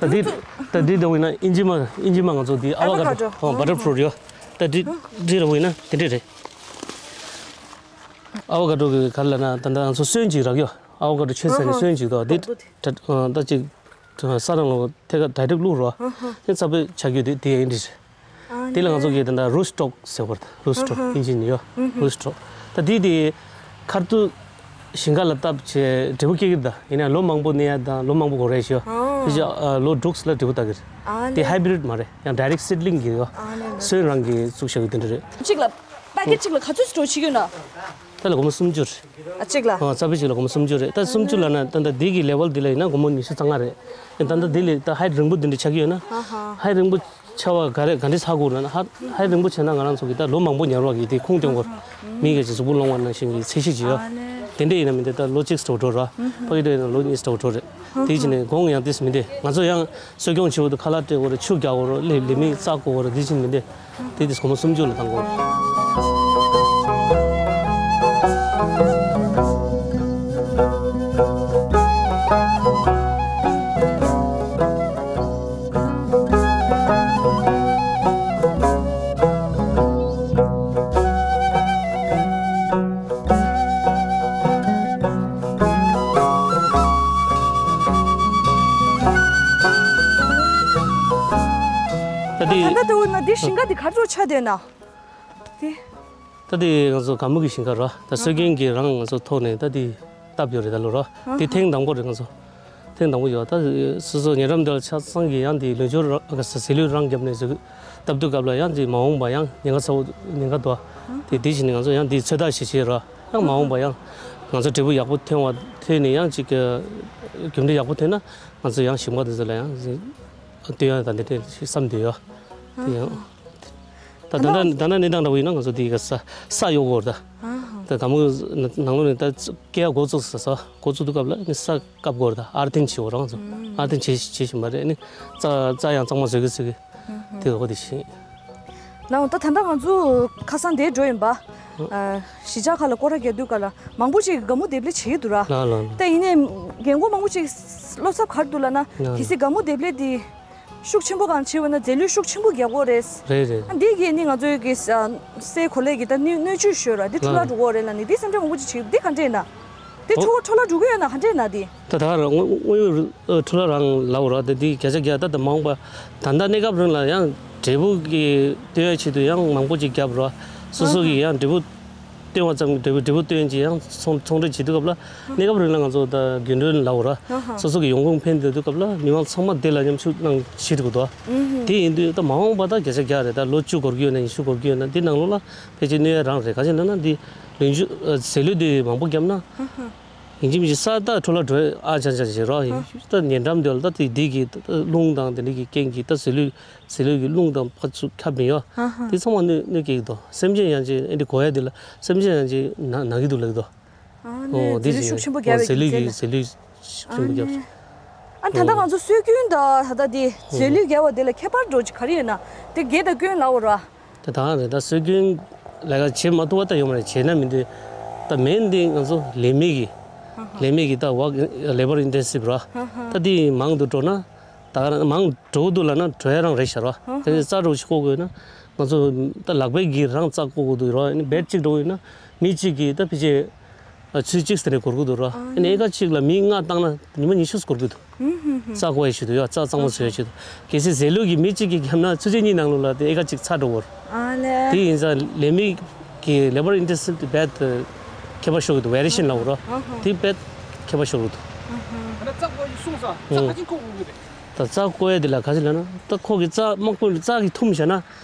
ད་དེ་ད་དེ་ད་བོ་ཡིན་ན་ཨིན་ཇི་མ་ཨིན་ཇི་མ་ང་ཚོ་དེ་ཨ་ཝ་ཀ་ཌོ། ཨ་ཝ་ཀ་ཌོ། ཨོ་བ་ཊར་ཕུ་རུཊ་ཡོད། ད་དེ་དེ་རེད་བོ་ཡིན་ན་དེ་འདྲས་རེད། ཨ་ཝ་ཀ་ཌོ་གི་ག་རེ་ལབ་ན་ད་ད་ང་ཚོ་སོན་ཅིག་རག་ཡོད། ཨ་ཝ་ཀ་ཌོ་ཆོད་ཟེར་ནས་སོན་ཅིག་འདུག་དེ་ད་ཅིག་ས་རང་ལོ་ཐད་ཀར་ཌའི་རེག་བླུགས་རོགས། ཨ་ནི་ཚ་པོ་ཆགས་རྒྱུ་དེ་དེ་ཡིན་འདྲ། དེ་ལ་ང་ཚོ་གིས་དེ་འདྲ་རུཊ་སི་ཊོག་ཟེར་བར་རུཊ་སི་ཊོག་ཨིན་ཇི་ནས་ཡོད། རུཊ་སི་ཊོག་ད་དེ་དེ་ཁར་ཏུ་ ཞིང་ཁ་ལ་བཏབ་བྱས་འབྲས་བུ་སྐྱེ་གི་རེད། ད་ཡིན་ན་ལོ་མང་པོ་གནས་ཡ་དང་ལོ་མང་པོ་འགོར་ཡ་ཞིག་ཡོད། ཨ། དེ་བཞིན་ཨ་ལོ་དྲུག་ལ་འབྲས་བུ་བཏགས་ཀྱི་རེད། ཨ་དེ་ནི། ཧའི་བྷི་རིད་མ་རེད། ཡང་ཌའི་རེག་སིཌ་ལིང་གི་ཡོད། ཨ་ནི་ནི། སོན་རང་གིས་བཙུགས་བཞག་གི་དེ་འདྲ་རེད། གཅིག་ལ་པེ་ཀེཊ་གཅིག་ལ་ག་ཚོད་སྤྲོད་བྱེད་ཀྱི་ཡོད་ན། ད་ལ་སྒོར་མོ་སུམ་ཅུ་རེད། ཨ་གཅིག་ལ། ཨ་རྩ་བའི་གཅིག་ལ་སྒོར་མོ་སུམ་ཅུ་རེད། ད་སུམ་ཅུ་ལབ་ན་ད་ལྟ་འདི་གི་ལེ་ཝལ་འདི་ལ་ཡིན་ན་སྒོར་མོ་ཉི་ཤུ་རྩ་ལྔ་རེད། ཨེ་ད་ལྟ་འདི་ལས་ད་ཧའིཊ་རིང་པོ་འདི་འདྲ་ཆགས་ཀྱི་ཡོད་ན། ཧ་ཧ། ཧའིཊ་རིང་པོ་ཆགས་པ་ག་རེ་ག་འདྲས་ཧ་གོ་ན་ཧ་ཧའིཊ་རིང་པོ་ཆགས་ན་ང་རང་ཚོ་གི་ད་ལོ་མང་པོ་ཉར་བ་གི་དེ་ཁུངས་སྟོན་སྐོར། ཨ་ནི། མི་གི་ཅིག་གཟུགས་པོ་སློང་བ་ནང་བཞིན་གྱི་ཚད་གཞི་ཅིག་ཡོད། ཨ་ནི། དེ་འདྲས་ཡིན་ན་མི་འདི་ད་ལོ་གཅིག་སྤྲོ་སྤྲོ་ར། ཕ་གི་དེ་ཡིན་ན་ལོ་གཉིས་སྤྲོ་སྤྲོ་རེད། དེ་ཕྱིན་ནས་གོང་ཡང་དེས་མི་འདི་ང་ཚོ་ཡང་གསོ་སྐྱོང་བྱེད་པོ་དུ་ཁ་ལག་སྤྲད་དགོས་རེད། ཆུ་རྒྱག་དགོས་རེད། ལས་ལས་མི་བཙག་དགོས་རེད། དེ་ཕྱིན་མི་འདི་དེ་དེ་སྒོར་མོ་སུམ་ཅུ་ལ་བཏང་དགོས། ད་དེ། ད་ལྟ་དུ་ན་འདི་ཞིང་ཁ་འདི་ག་ཚོད་ཆགས་བསྡད་ན། དེ། ད་དེ་ང་ཚོ་སྒ་མོ་གི་ཞིང་ཁ་ར། ད་སྲོལ་རྒྱུན་གྱི་རང་ང་ཚོ་ཐོག་ནས་ད་དེ་བཏབ་ཡོད་རེད་ད་ལོ་ར། དེ་ཐེངས་དང་པོ་རེད་ང་ཚོ། ཐེངས་དང་པོ་ཡོད། ད་སོ་སོ་ཉེ་འགྲམ་དེ་ལ་ཆ་ཚང་གི་ཡང་དེ་ལུད་སྦྱོར་ར་ག་ས་ཟས་ལུད་རང་བརྒྱབ་ནས་བཟོ་གི་བཏབ་དུས་སྐབས་ལ་ཡང་དེ་མ་འོངས་པ་ཡང་ཉེན་ཁ་ཚ་བོ་ཉེན་ཁ་འདུག་དེ་དེ་བཞིན་ང་ཚོ་ཡང་དེ་ཚོད་ལྟ་ཞིག་བྱས་ར། ཡང་མ་འོངས་པ་ཡང་ང་ཚོ་འབྲས་བུ་ཡག་པོ་ཐོན་བ་ཐོན་ནས་ཡང་ཅིག་རྒྱུ་འབྲས་ཡག་པོ་ཐོན་ན་ང་ཚོ་ཡང་ཞིང་པ་དེ་ཚོ་ལ་ཡང་སྟོན་ཡ་ད་འདི་འདྲས་ཞིག་བསམ་བསྡད་ཡོད། དེ་ཡང་། ད་ད་ལྟ་ད་ལྟ་གནས་སྟངས་འདྲ་བོ་ཡིན་ན་ང་ཚོ་དེ་ག་ས་ས་གཡོག་དགོས་རེད་ད། ད་དང་པོ་ནང་ལོགས་ནས་ད་སྐྱེ་ཡག་འགོ་བཙུགས་ས་ས་འགོ་བཙུགས་དུས་སྐབས་ལ་ནི་ས་བཀབ་དགོས་རེད་ད། ཨར་ཐིང་བྱེད་དགོས་རང་ཚོ་ཨར་ཐིང་བྱེད་བྱེད་བཞིན་པ་རེད། ནི་རྩྭ་རྩྭ་ཡང་གཙང་མ་བཟོ་གི་བཟོ་གི་དེ་ག་གོ་དེ་བཞིན། ལའོ་ད་ད་ལྟ་ང་ཚོ་ཁ་སང་དེ་འགྲོ་ཡིན་པ། གཞིས་ཆགས་ཁག་ལ་སྐོར་ར་རྒྱག་དུས་སྐབས་ལ་མང་པོ་ཞིག་གི་སྒ་མོ་འདེབས་ལས་བྱེད་ཀྱི་འདུག་ར། ལ་ལ་ལ། ད་ཡིན་ནའི་རྒན་གོག་མང་པོ་ཞིག་བློ་འཚབ་ག་རེ་འདུག་ལབ་ན་གལ་སྲིད་སྒ་མོ་འདེབས་ལས་དེ། ཤུགས་ཆེན་པོ་གང་བྱེད་འོས་ན་རྫས་ལུད་ཤུགས་ཆེན་པོ་རྒྱག་དགོས་རེད། རེད་རེད། ཨ་འདི་གིས་ནི་ང་ཚོའི་གི་ཨ་སའི་གོ་ལའི་གི་ད་སྣོད་སྣོད་བཅུད་ཤོར་ར་འདི་འཕྲོ་བརླག་འགྲོ་གི་རེད་ལབ་ནི་འདི་སེམས་ཁྲལ་མང་པོ་ཅིག་བྱེད་འདི་ག་འདྲས་ན། འདི་འཕྲོ་བ་འཕྲོ་བརླག་འགྲོ་གི་ཡོད་ན་ག་འདྲས་ན་འདི། ད་ད་རང་དངོས་དངོས་ཡོད་འཕྲོ་བརླག་རང་ལབ་ར་ད་འདི་བརྒྱ་ཆ་བརྒྱ་ད་ད་མ་འོངས་པ་ད་ལྟ་གནས་སྐབས་རིང་ལ་ཡང་འབྲས་བུ་གི་སྟོན་ཡ་ཆེད་དུ་ཡང་མང་པོ་ཅིག་བརྒྱབ་ར་སོ་སོ་གི་ཡང་འབྲས་བུ། བཏོན་པ་ཙམ་གྱིས་འབྲས་བུ་འབྲས་བུ་བཏོན་ཅིང་ཡང་ཚོང་ཚོང་འབྲེལ་བྱེད་དུས་སྐབས་ལ་གནས་སྐབས་རིང་ལ་ང་ཚོ་ད་རྒན་གྲོན་ལབ་དགོས་ར་སོ་སོ་གི་ཡོང་ཁུངས་འཕེན་སྡོད་དུས་སྐབས་ལ་མི་མང་ཚང་མ་དེ་ལ་མཉམ་ཞུགས་གནང་བཞིན་འདུག་དོ། དེ་ཡིན་དུས་ད་མ་འོངས་པ་ད་བརྒྱ་ཆ་བརྒྱ་རེད། ད་ལོ་བཅུ་འགོར་གྱི་ཡོད་ན་ཉི་ཤུ་འགོར་གྱི་ཡོད་ན་དེ་ནང་ལོགས་ལ་ཕལ་ཆེར་གནོད་ཡ་རང་རེད། ག་ཅི་ལབ་ན་འདི་ལུད་ཟས་ལུད་དེ་མང་པོ་བརྒྱབ་ན་ཡིན་གཅིག་མིན་གཅིག་ས་ད་འཕྲོ་བརླག་འགྲོ་ཨ་ཅང་ཅང་བྱེད་རོགས་ཡིན། ད་ཉེ་འགྲམ་དེ་ལ་ད་དེ་དེ་གི་ད་རླུང་དང་དེ་འདྲ་གི་རྐྱེན་གྱིས་ད་ཟས་ལུད། ཟས་ལུད་ཀྱི་རླུང་དང་ཕར་ཚུར་ཁྱབ་མི་ཡོང་། ཧ་ཧ། དེ་ཚང་མ་གནོད་གནོད་སྐྱེལ་གྱི་འདུག་སེམས་ཅན་ཡང་ཅིག་ཨེ་འདྲ་གོ་ཡ་དེ་ལ་སེམས་ཅན་ཡང་ཅིག་ན་ན་གི་འདུག་ལབ་ཀྱི་འདུག་ཨ་ནི་ཨོ་དེ་ཟས་ལུད་ཅིག་ཤུགས་ཆེན་པོ་རྒྱག་པའི་ཟས་ལུད་རྐྱེན་ཀྱི་ལ། ཟས་ལུད་ཤུགས་ཆེན་པོ་རྒྱག་ཨ་ནི། ཨ་ད་ལྟ་ང་ཚོ་སྲོལ་རྒྱུན་དང་ད་ལྟ་དེ་ཟས་ལུད་རྒྱག་པ་དེ་ལ་ཁྱད་པར་འགྲོ་ཅིག་ག་རེ་ཡོད་ན་དེ་དགེ་དང་སྐྱོན་ལབ་དགོས་ར། དེ་དང་རེད། ད་སྲོལ་རྒྱུན་ལས་ཀ་བྱེད་མ་ཐུབ་པ་ད་ཡོད་མ་རེད། བྱེད་ན་མི་འདོད། ད་མེན་དེ་ང་ཚོ་ལས་མི་གི་ལས་མི་གི་ད་ཝག་ལེ་བར་ཨིན་ཊེན་སིབ་ར། ད་དེ་མང་དུ་འགྲོ་ན། ད་ག་རང་མང་འགྲོ་གི་འདུག་ལབ་ན་འགྲོ་ཡ་རང་རེད་ཤག་ར། ཧ་ཧ། དེ་ནས་རྩྭ་འདྲ་བོ་ཞིག་བརྐོ་དགོས་ན་ང་ཚོ་ད་ལག་པས་ཀྱིས་རང་རྩྭ་བརྐོ་དགོས་འདུག་ར། ཨ་ནི་བེད་གཅིག་འགྲོ་དགོས་ན་མི་གཅིག་གིས་ད་ཕལ་ཆེར་ཚོད་གཅིག་ཟེར་ནས་འགོར་གི་འདུག་ར། ཨ་ཨ་ནི་ནི་ཨེ་ཀ་གཅིག་ལ་མི་ལྔ་བཏང་ན་ཉི་མ་ཉི་ཤུ་འགོར་གི་འདུག་ཧུམ་ཧུམ་ཧུམ། རྩྭ་བརྐོ་ཡ་ཆེད་དུ་ཡ་རྩྭ་གཙང་མ་བཟོ་ཡ་ཆེད་དུ། གལ་སྲིད་ཟས་ལུད་ཀྱི་མི་གཅིག་གིས་བརྒྱབ་ན་ཆུ་ཚོད་གཉིས་ནང་ལོགས་ལ་དེ་ཨེ་ཀ་གཅིག་ཚར་འགྲོ་གི་རེད། ཨ་ལས། དེ་ཡིན་ཙང་ལས་མི་གི་ལེ་བར་ཨིན་ཊེན་སིབ་དེ་བེད་ཁྱད་པར་ཤོར་གི་འདུག་ཝེ་རི་ཡེ་ཤན་ལབ་དགོས་ར། ཨ་ཧ། དེ་བེད་ཁྱད་པར་ཤོར་གི་འདུག་ཨ་ཧ། ད་རྩྭ་བརྐོ་ཡི་གསུངས་ས་རྩྭ་ཨ་ག་ཅིག་བརྐོ་དགོས་ཀྱི་རེད། ད་རྩྭ་བརྐོ་ཡ་དེ་ལ་ག་ཅི་ལབ་ན་ད་ཁོ་གི་རྩྭ་དམག་དཔོན་རྩྭ་གི་ཐུམ་བཞག་ན་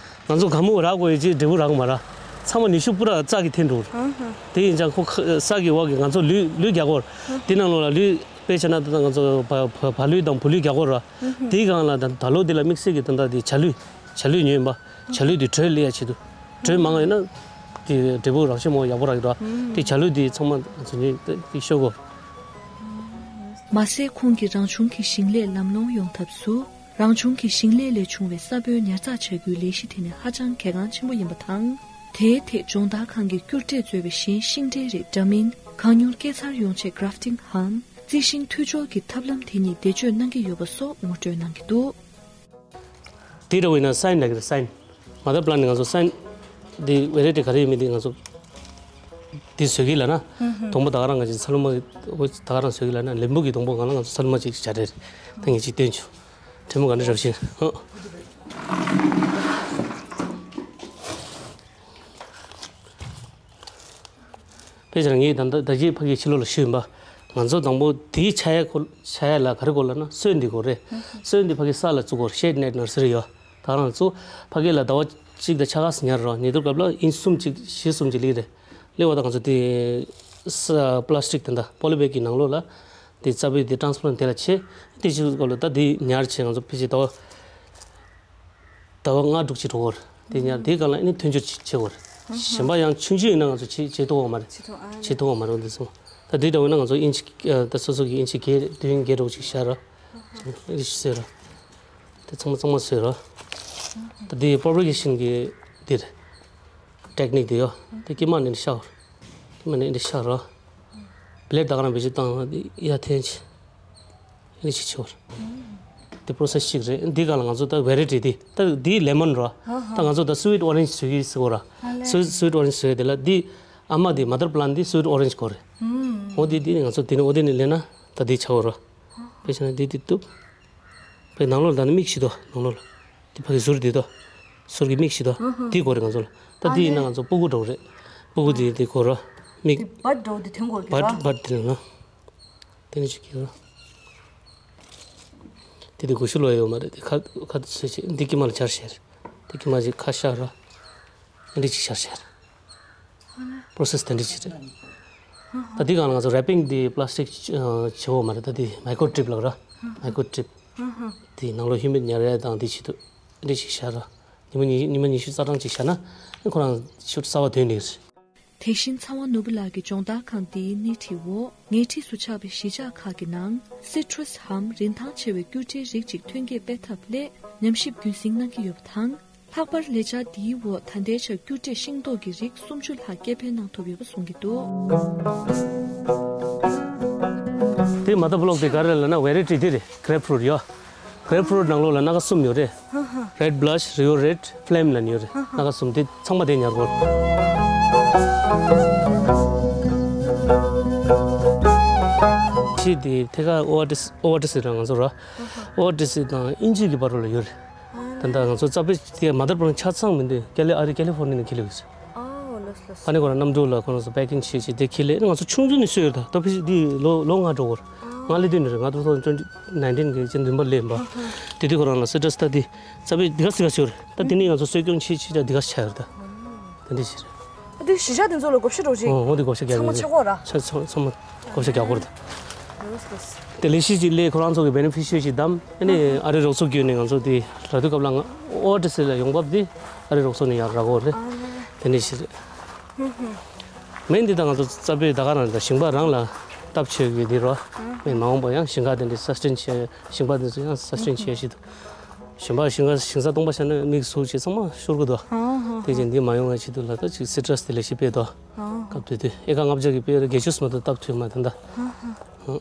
ང་ཚོ་ག་མོ་རག་དགོས་ཡོད་ཅེས་འབྲས་བུ་རག་མ་རག་ཚང་མ་ཉི་ཤུ་པུ་ར་རྩྭ་གི་འཐེན་འགྲོ་གི་རེད། ཨ་ཧ། དེ་ཡིན་ཙང་ཁོ་ཁ་ས་གི་འོག་གི་ང་ཚོ་ལུད་ལུད་རྒྱག་གོ་ར། དེ་ནང་ལོགས་ལ་ལུད་དཔེ་བྱས་ན་ད་ང་ཚོ་བ་བ་བ་ལུད་དང་བུ་ལུད་རྒྱག་གོ་ར། དེའི་སྒང་ལ་ད་ད་ལོ་འདི་ལ་དམིགས་བསལ་གྱི་ད་ལྟ་འདི་བྱ་ལུད་བྱ་ལུད་ཉོས་ཡིན་པ། བྱ་ལུད་འདི་དྲོད་སླེབས་ཡ་ཆེད་དུ་དྲོད་མང་ཡོད་ན་དེ་འབྲས་བུ་རག་ཤོས་མོ་ཡག་པོ་རག་གི་ར། དེ་བྱ་ལུད་འདི་ཚང་མ་ཚོ་ཉོས་དེ་ཤོག་གོ། མ་ཟད་ཁོང་གིས་རང་བྱུང་གི་ཞིང་ལས་ལམ་ལྷོང་ཡོང་ཐབས་སུ། རང་བྱུང་གི་ཞིང་ལས་ལས་བྱུང་བའི་ས་སྤོས་ཉར་ཚགས་བྱ་རྒྱུའི་ལས་གཞི་དེ་ནི་ཧ་ཅང་གལ་འགངས་ཆེན་པོ་ཡིན་པ་དང་། དེའི་ཐད་ལྗོངས་བདག་ཁང་གི་སྐྱུར་འབྲས་གཙོས་པའི་གཞན་ཤིང་འབྲས་རིགས་འདྲ་མིན་གང་མྱུར་སྐྱེ་འཚར་ཡོང་ཆེད་གྷ་རབ་ཊིང་འམ་རྩི་ཤིང་འཐུས་སྦྱོར་གྱི་ཐབས་ལམ་དེ་ཉིད་བེད་སྤྱོད་གནང་གི་ཡོད་པ་སོགས་ངོ་སྤྲོད་གནང་གི་འདུག་དེ་འདྲ་བོ་ཡིན་ན་སའིན་ལབ་ཀྱི་རེད། སའིན། མ་དར་པི་ལན་ནི་ང་ཚོ་སའིན། འདི་ཝེ་རའི་ཊི་ག་རེ་ཡོད་མེད་འདི་ང་ཚོ། འདི་བཟོ་གི་ལབ་ན། ཧུམ་ཧུམ། སྡོང་པོ་ད་ག་རང་ང་ཚོ་ཚ་ལུ་མ་གི་ད་ག་རང་བཟོ་གི་ལབ་ན་ལེམ་བུ་གི་སྡོང་པོ་གང་ལ་ང་ཚོ་ཚ་ལུ་མ་ཅིག་བྱ་རེད། ད་ངས་ཅིག་སྟོན་བྱུང་། ཁྲེ་མོ་ག་འདྲ་རབ་ཤེས་ཧོ། དཔེ་བཞག་ན་ངས་ད་ལྟ་ད་གིན་ཕ་གིའི་ཕྱི་ལོགས་ལ་ཞུས་ཡིན་པ། ང་ཚོ་དང་པོ་དེའི་ཆ་ཡ་ཁོ་ཆ་ཡ་ལ་ག་རེ་དགོས་ལབ་ན་སོས་འདི་དགོས་རེད། སོས་འདི་ཕ་གིའི་ས་ལ་བཙུགས་དགོས་རེད། ཤེད་ནེཊ་ནར་སི་རི་ཡོད། ད་རང་ཚོ་ཕ་གི་ལ་ཟླ་བ་གཅིག་དང་ཕྱེད་ཀ་ཙམ་ཉར་རོགས། ཉལ་ཐུབ་སྐབས་ལ་ཨིན་ཆི་གསུམ་གཅིག་བཞི་གསུམ་གཅིག་སླེབས་རེད། སླེབས་པ་ད་ང་ཚོ་དེ་ས་པ་ལ་སི་ཊིག་དེ་འདྲ་པོ་ལི་བེག་གི་ནང་ལོགས་ལ་དེ་རྩ་བའི་དེ་ཊ་རན་སི་པ་ལན་ཊ་དེ་ལ་བྱེད། དེ་བྱེད་སྐབས་ལ་ད་དེ་ཉར་བྱས་ང་ཚོ་ཕལ་ཆེར་ཟླ་བ་ཟླ་བ་ལྔ་དྲུག་ཅིག་འགྲོ་གི་རེད། དེ་ཉར་དེའི་སྒང་ལ་ཨ་ནི་ཐོན་སྦྱོར་བྱེད་དགོས་རེད། གཞན་པ་ཡང་ཆུང་ཆུང་ཡིན་ན་ང་ཚོ་བྱེད་བྱེད་ཐུབ་ཀྱི་མ་རེད། བྱེད་ཐུབ་ཀྱི་མ་རེད། འདི་ཚོ་ད་དེ་འདྲ་བས་ན་ང་ཚོ་ཨིན་ཆི་ཨ་ད་སོ་སོ་གི་ཨིན་ཆི་བརྒྱད་བདུན་བརྒྱད་འདྲ་བོ་ཅིག་བཞག་ར། ཨ་ནི་བཟོས་ར། དེ་ཚང་མ་ཚང་མ་བཟོས་ར། ད་དེ་ཕ་བྷི་རི་ཀེ་ཤན་གི་དེ་རེད། ཊེག་ནིག་དེ་ཡོད། དེ་དཀྱིལ་མ་ནས་འདི་བཞག་ར། དཀྱིལ་མ་ནས་འདི་བཞག་ར། བྷི་ལེཌ་ད་ག་རང་བེད་སྤྱོད་བཏང་ར། དེ་ཡར་འཐེན་བྱས། ཨ་ནི་ཅིག་བྱེད་པ་རེད། དེ་པོ་རོ་སེ་སི་གཅིག་རེད། འདི་སྒང་ལ་ང་ཚོ་ད་བེ་རའི་ཊི་དེ་ད་འདི་ལེ་མོན་རེད། ད་ང་ཚོ་ད་སུ་ཝིཊ་ཨོ་རེན་ཇི་བཟོ་གི་ཟེར་གོ་ར། སུ་ཝིཊ་ཨོ་རེན་ཇི་བཟོ་ཡ་དེ་ལ་འདི་ཨ་མ་དེ་མ་དར་པ་ལན་དེ་སུ་ཝིཊ་ཨོ་རེན་ཇི་དགོས་རེད། འོ་དེ་དེ་ནི་ང་ཚོ་དེ་ནི་འོ་དེ་ནི་ལེན་ན་ད་དེ་ཆགས་གོ་ར། དཔེ་བྱས་ན་དེ་དེ་གཏུབ། དཔེ་ནང་ལོགས་ད་ནི་མིག་ཤི་དོ་ནང་ལོགས་ལ། དེ་ཕ་གི་ཟུར་དེ་དོ། ཟུར་གི་མིག་ཤི་དོ། དེ་དགོས་རེད་ང་ཚོ་ལ། ད་དེ་ཡིན་ན་ང་ཚོ་སྤུ་གུ་འདྲ་བོ་རེད། སྤུ་གུ་དེ་དེ་དགོས་ར། མིག་དེ་བར་འདྲ་བོ་དེ་ཐོན་དགོས་རེད་བར་ར། བར་དེ་ལ་ན། དེ་ནི་ཅིག་གི་ར། དེ་དེ་གོ་ཤུ་ལོ་ཡོད་མ་རེད། དེ་ཁ་ཁ་ཚོས་ཅིག་འདི་དཀྱིལ་མ་ལ་འབྱར་བྱས་རེད། དེ་དཀྱིལ་མ་ཅིག་ཁ་ཤར་ར། འདི་ཅིག་འབྱར་བྱས་རེད། པོ་རོ་སེ་སི་དེ་འདྲ་ཅིག་རེད། ད་འདི་སྒང་ལ་ང་ཚོ་རེ་པིང་འདི་པ་ལ་སི་ཊིག་བྱེད་དགོས་མ་རེད། ད་འདི་མའི་ཀོ་ཊིབ་ལབ་ར། མའི་ཀོ་ཊིབ། དེ་ནང་ལོགས་ཧིའུ་མིཌ་ཉར་ཡ་དང་འདི་བྱེད་དུས་འདི་ཅིག་བཞག་ར། ཉི་མ་ཉི་ཉི་མ་ཉི་ཤུ་རྩ་གྲངས་ཅིག་བཞག་ན་ཁོ་རང་ཤུགས་གསར་པ་ཐོན་ནི་རེད། དེ་བཞིན་ཚེ་དབང་ནོར་བུ་ལགས་ཀྱི་སྦྱོང་བརྡར་ཁང་འདིའི་སྣེ་ཁྲིད་འོག་ངེས་ཁྲིས་སུ་ཆགས་པའི་གཞིས་ཆགས་ཁག་གི་ནང་སི་ཊྲུ་སི་འམ་རིན་ཐང་ཆེ་བའི་སྐྱུར་དྲིའི་རིགས་ཅིག་ཐོན་སྐྱེད་སྤེལ་ཐབས་སླད་ཉམས་ཞིབ་རྒྱུན་སྲིང་གནང་གི་ཡོད་པ་དང་། ལྷག་པར་ལས་འཆར་འདིའི་འོག་ད་ལྟའི་ཆར་སྐྱུར་དྲིས་ཤིང་ཏོག་གི་རིགས་སུམ་ཅུ་ལྷག་སྐྱེ་འཕེལ་གནང་ཐུབ་ཡོད་པ་གསུང་གི་འདུག་དེ་མ་ད་བྷི་ལོག་དེ་ག་རེ་ལབ་ན་ཝེ་རའི་ཊི་དེ་རེད། གྷི་རེབ་ཕུ་རུཊ་ཡོད། གྷི་རེབ་ཕུ་རུཊ་ནང་ལོགས་ལ་སྣ་ཁ་གསུམ་ཡོད་རེད། རེཌ་བྷི་ལ་ཤི། རི་ཡོ་རེཌ། ཕི་ལེམ་ལབ་ནི་ཡོད་རེད། སྣ་ཁ་གསུམ་དེ་ཚང་མ་དེ་ཉར་དགོས། ཕྱི་དེ་ཐད་ཀར་ཨོ་ཝར་ཊི་སི་ཨོ་ཝར་ཊི་སི་ར་ང་ཚོ་ར། ཨོ་ཝར་ཊི་སི་དང་དབྱིན་ཇི་གི་བར་ལ་ཡོད་རེད། ད་ལྟ་ང་ཚོ་རྩ་བའི་དེ་མ་དར་པོ་ཆ་ཚང་མི་འདུག་ཀ་ལི་ཨ་རི་ཀ་ལི་ཧྥོར་ནི་ནས་ཁྱེར་ལེ་ཡོད་རེད། ཨ་ནི་ཁོ་རང་གནམ་གྲུ་ལ་ཁོ་རང་ཚོ་པེ་ཀིང་བྱེད་བྱེད་དེ་ཁྱེར་ལེ། ང་ཚོ་ཆུང་ཆུང་ནས་གསོས་ཡོད་ད། ད་ཕི་འདི་ལོ་ལོ་ལྔ་འགྲོ་གོ་ར། ང་ལེ་དུས་ནས་རེད། ང་two thousand twenty nineteen གི་ཅན་བདུན་པར་ལེན་པ། དེ་དུས་ཁོ་རང་ལ་སི་ཊྲུ་སི་ད་དེ་རྩ་བའི་འདི་ག་སི་ག་ཤོར་རེད། ད་དེ་ནས་ང་ཚོ་གསོ་སྐྱོང་བྱེད་བྱེད་ད་འདི་ག་ཆགས་ཡོད་ད། དེ་འདྲ་ཞིག་རེད། ཨ་དེ་གཞིས་ཆགས་དེ་ཚོ་ལ་བགོ་བཤའ་འགྲོ་ཅིག་ཨོ་ཨོ་དེ་བགོ་བཤའ་རྒྱག་ཚང་མ་གི་ཆགས་གོ་ར། ཆ་ཚང་ཚང་མ་བགོ་བཤའ་རྒྱག་གོ་ར་ད། ལོས་ལོས། དེ་ལས་གཞི་ཅིག་ལས་ཁོ་རང་ཚོ་གི་བེ་ནི་ཕི་ཤི་རི་ཅིག་བདམས། ཨ་ནི་ཨ་རི་རོགས་ཚོགས་བརྒྱུད་ནས་ང་ཚོ་དེ་རག་དུས་སྐབས་ལ་ང་ཨོ་ཝར་ཊི་སི་ལ་ཡོང་འབབ་དེ་ཨ་རི་རོགས་ཚོགས་ནས་ཡར་རག་གོ་རེད། དེ་འདྲ་ཞིག་རེད། མེན་འདི་ད་ང་ཚོ་རྩ་བའི་ད་ག་རང་ད་ཞིང་པ་རང་ལ་སྟབས་བྱེད་ཀྱི་འདི་རོ། མེན་མ་འོངས་པ་ཡང་ཞིང་ཁ་དེ་འདྲ་སི་སི་ཊེན་བྱེད། ཞིང་པ་དེ་ཚོ་ཡང་སི་སི་ཊེན་བྱེད་ཞིག་འདུག་ཞིང་པ་ཞིང་ཁ་ཞིང་ས་སྟོང་པ་བཞག་ན་མིག་ཟུག་བྱེད་ཚང་མ་ཤོར་གི་འདུག་དེ་བཞིན་འདི་མ་ཡོང་བའི་ཆེད་དུ་ལ་ད་ཅིག་སི་ཊྲུ་སི་དེ་ལས་ཤི་སྤེལ་འདུག་སྐབས་དེ་དུས་ཨེ་ཀར་ལྔ་བརྒྱ་གི་སྤེལ་རེ་བརྒྱད་ཅུ་སུ་མ་གཏོགས་སྟབས་ཐུབ་མ་དེ་འདྲ། ད་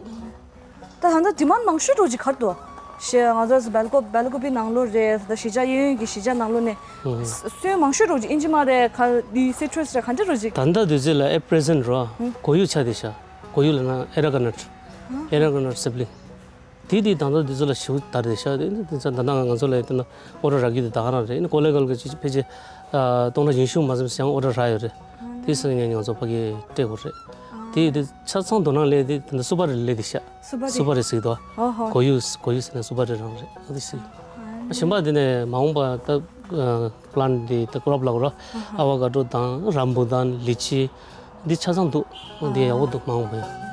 ད་ལྟ་ཌི་མན་ཌི་མང་ཤོས་འགྲོ་ཅིག་གར་འདུག་ཞེས་ང་ཚོ་སྦེལ་ཀོབ་སྦེལ་ཀོབ་པི་ནང་ལོགས་རེད། ད་གཞིས་ཆགས་གཡས་གཡོན་གྱི་གཞིས་ཆགས་ནང་ལོགས་ནས་སོན་མང་ཤོས་འགྲོ་ཅིག་ཨིན་ཇི་མ་རེད། ག་འདི་སི་ཊྲུ་སི་རེད། ག་འདྲ་འགྲོ་ཅིག་ད་ལྟ་དུས་ཚོད་ལ་at present རོ། གོ་ཡུ་ཆ་དེ་ཤ་གོ་ཡུ་ལ་ན་ཨེ་ར་ཀ་ནཊ། ཨེ་ར་ཀ་ནཊ་སིབ་ལིང་། དེ་དེ་དང་ཐོག་དེ་ཚོ་ལ་ཞིབ་ལྟ་རེ་ཤག་དེ་ནི་དེ་ཚོ་ད་ནང་ང་ཚོ་ལ་ཡོད་དེ་ན་ཨོ་ཌར་རག་རྒྱུ་དེ་ད་ག་རང་རེད། ནི་གོ་ལེ་གལ་གི་ཕལ་ཆེར་སྟོང་ཕྲག་ཉི་ཤུ་མ་ཟིན་ཙམ་ཨོ་ཌར་རག་ཡོད་རེད། དེ་སང་ཉིན་ང་ཚོ་ཕ་གི་སྤྲད་དགོས་རེད། དེ་དེ་ཆ་ཚང་དོ་སྣང་ལས་དེ་ད་སུ་པ་རི་ལས་དེ་ཤག་སུ་པ་རི་ཟིག་དོ། གོ་ཡུ་གོ་ཡུ་ཟེར་ན་སུ་པ་རི་རང་རེད། ཨ་དེ་ཟིག་ཞིང་པ་དེ་ནས་མ་འོངས་པ་ད་པ་ལན་དེ་ད་ཀོ་རོབ་ལ་གོ་ར་ཨ་བ་ག་ཏྲོ་དང་རམ་བུ་ཏན་ལི་ཅི་འདི་ཆ་ཚང་འདུག་འདི་ཡག་པོ་འདུག་མ་འོངས་པ་ཡང་།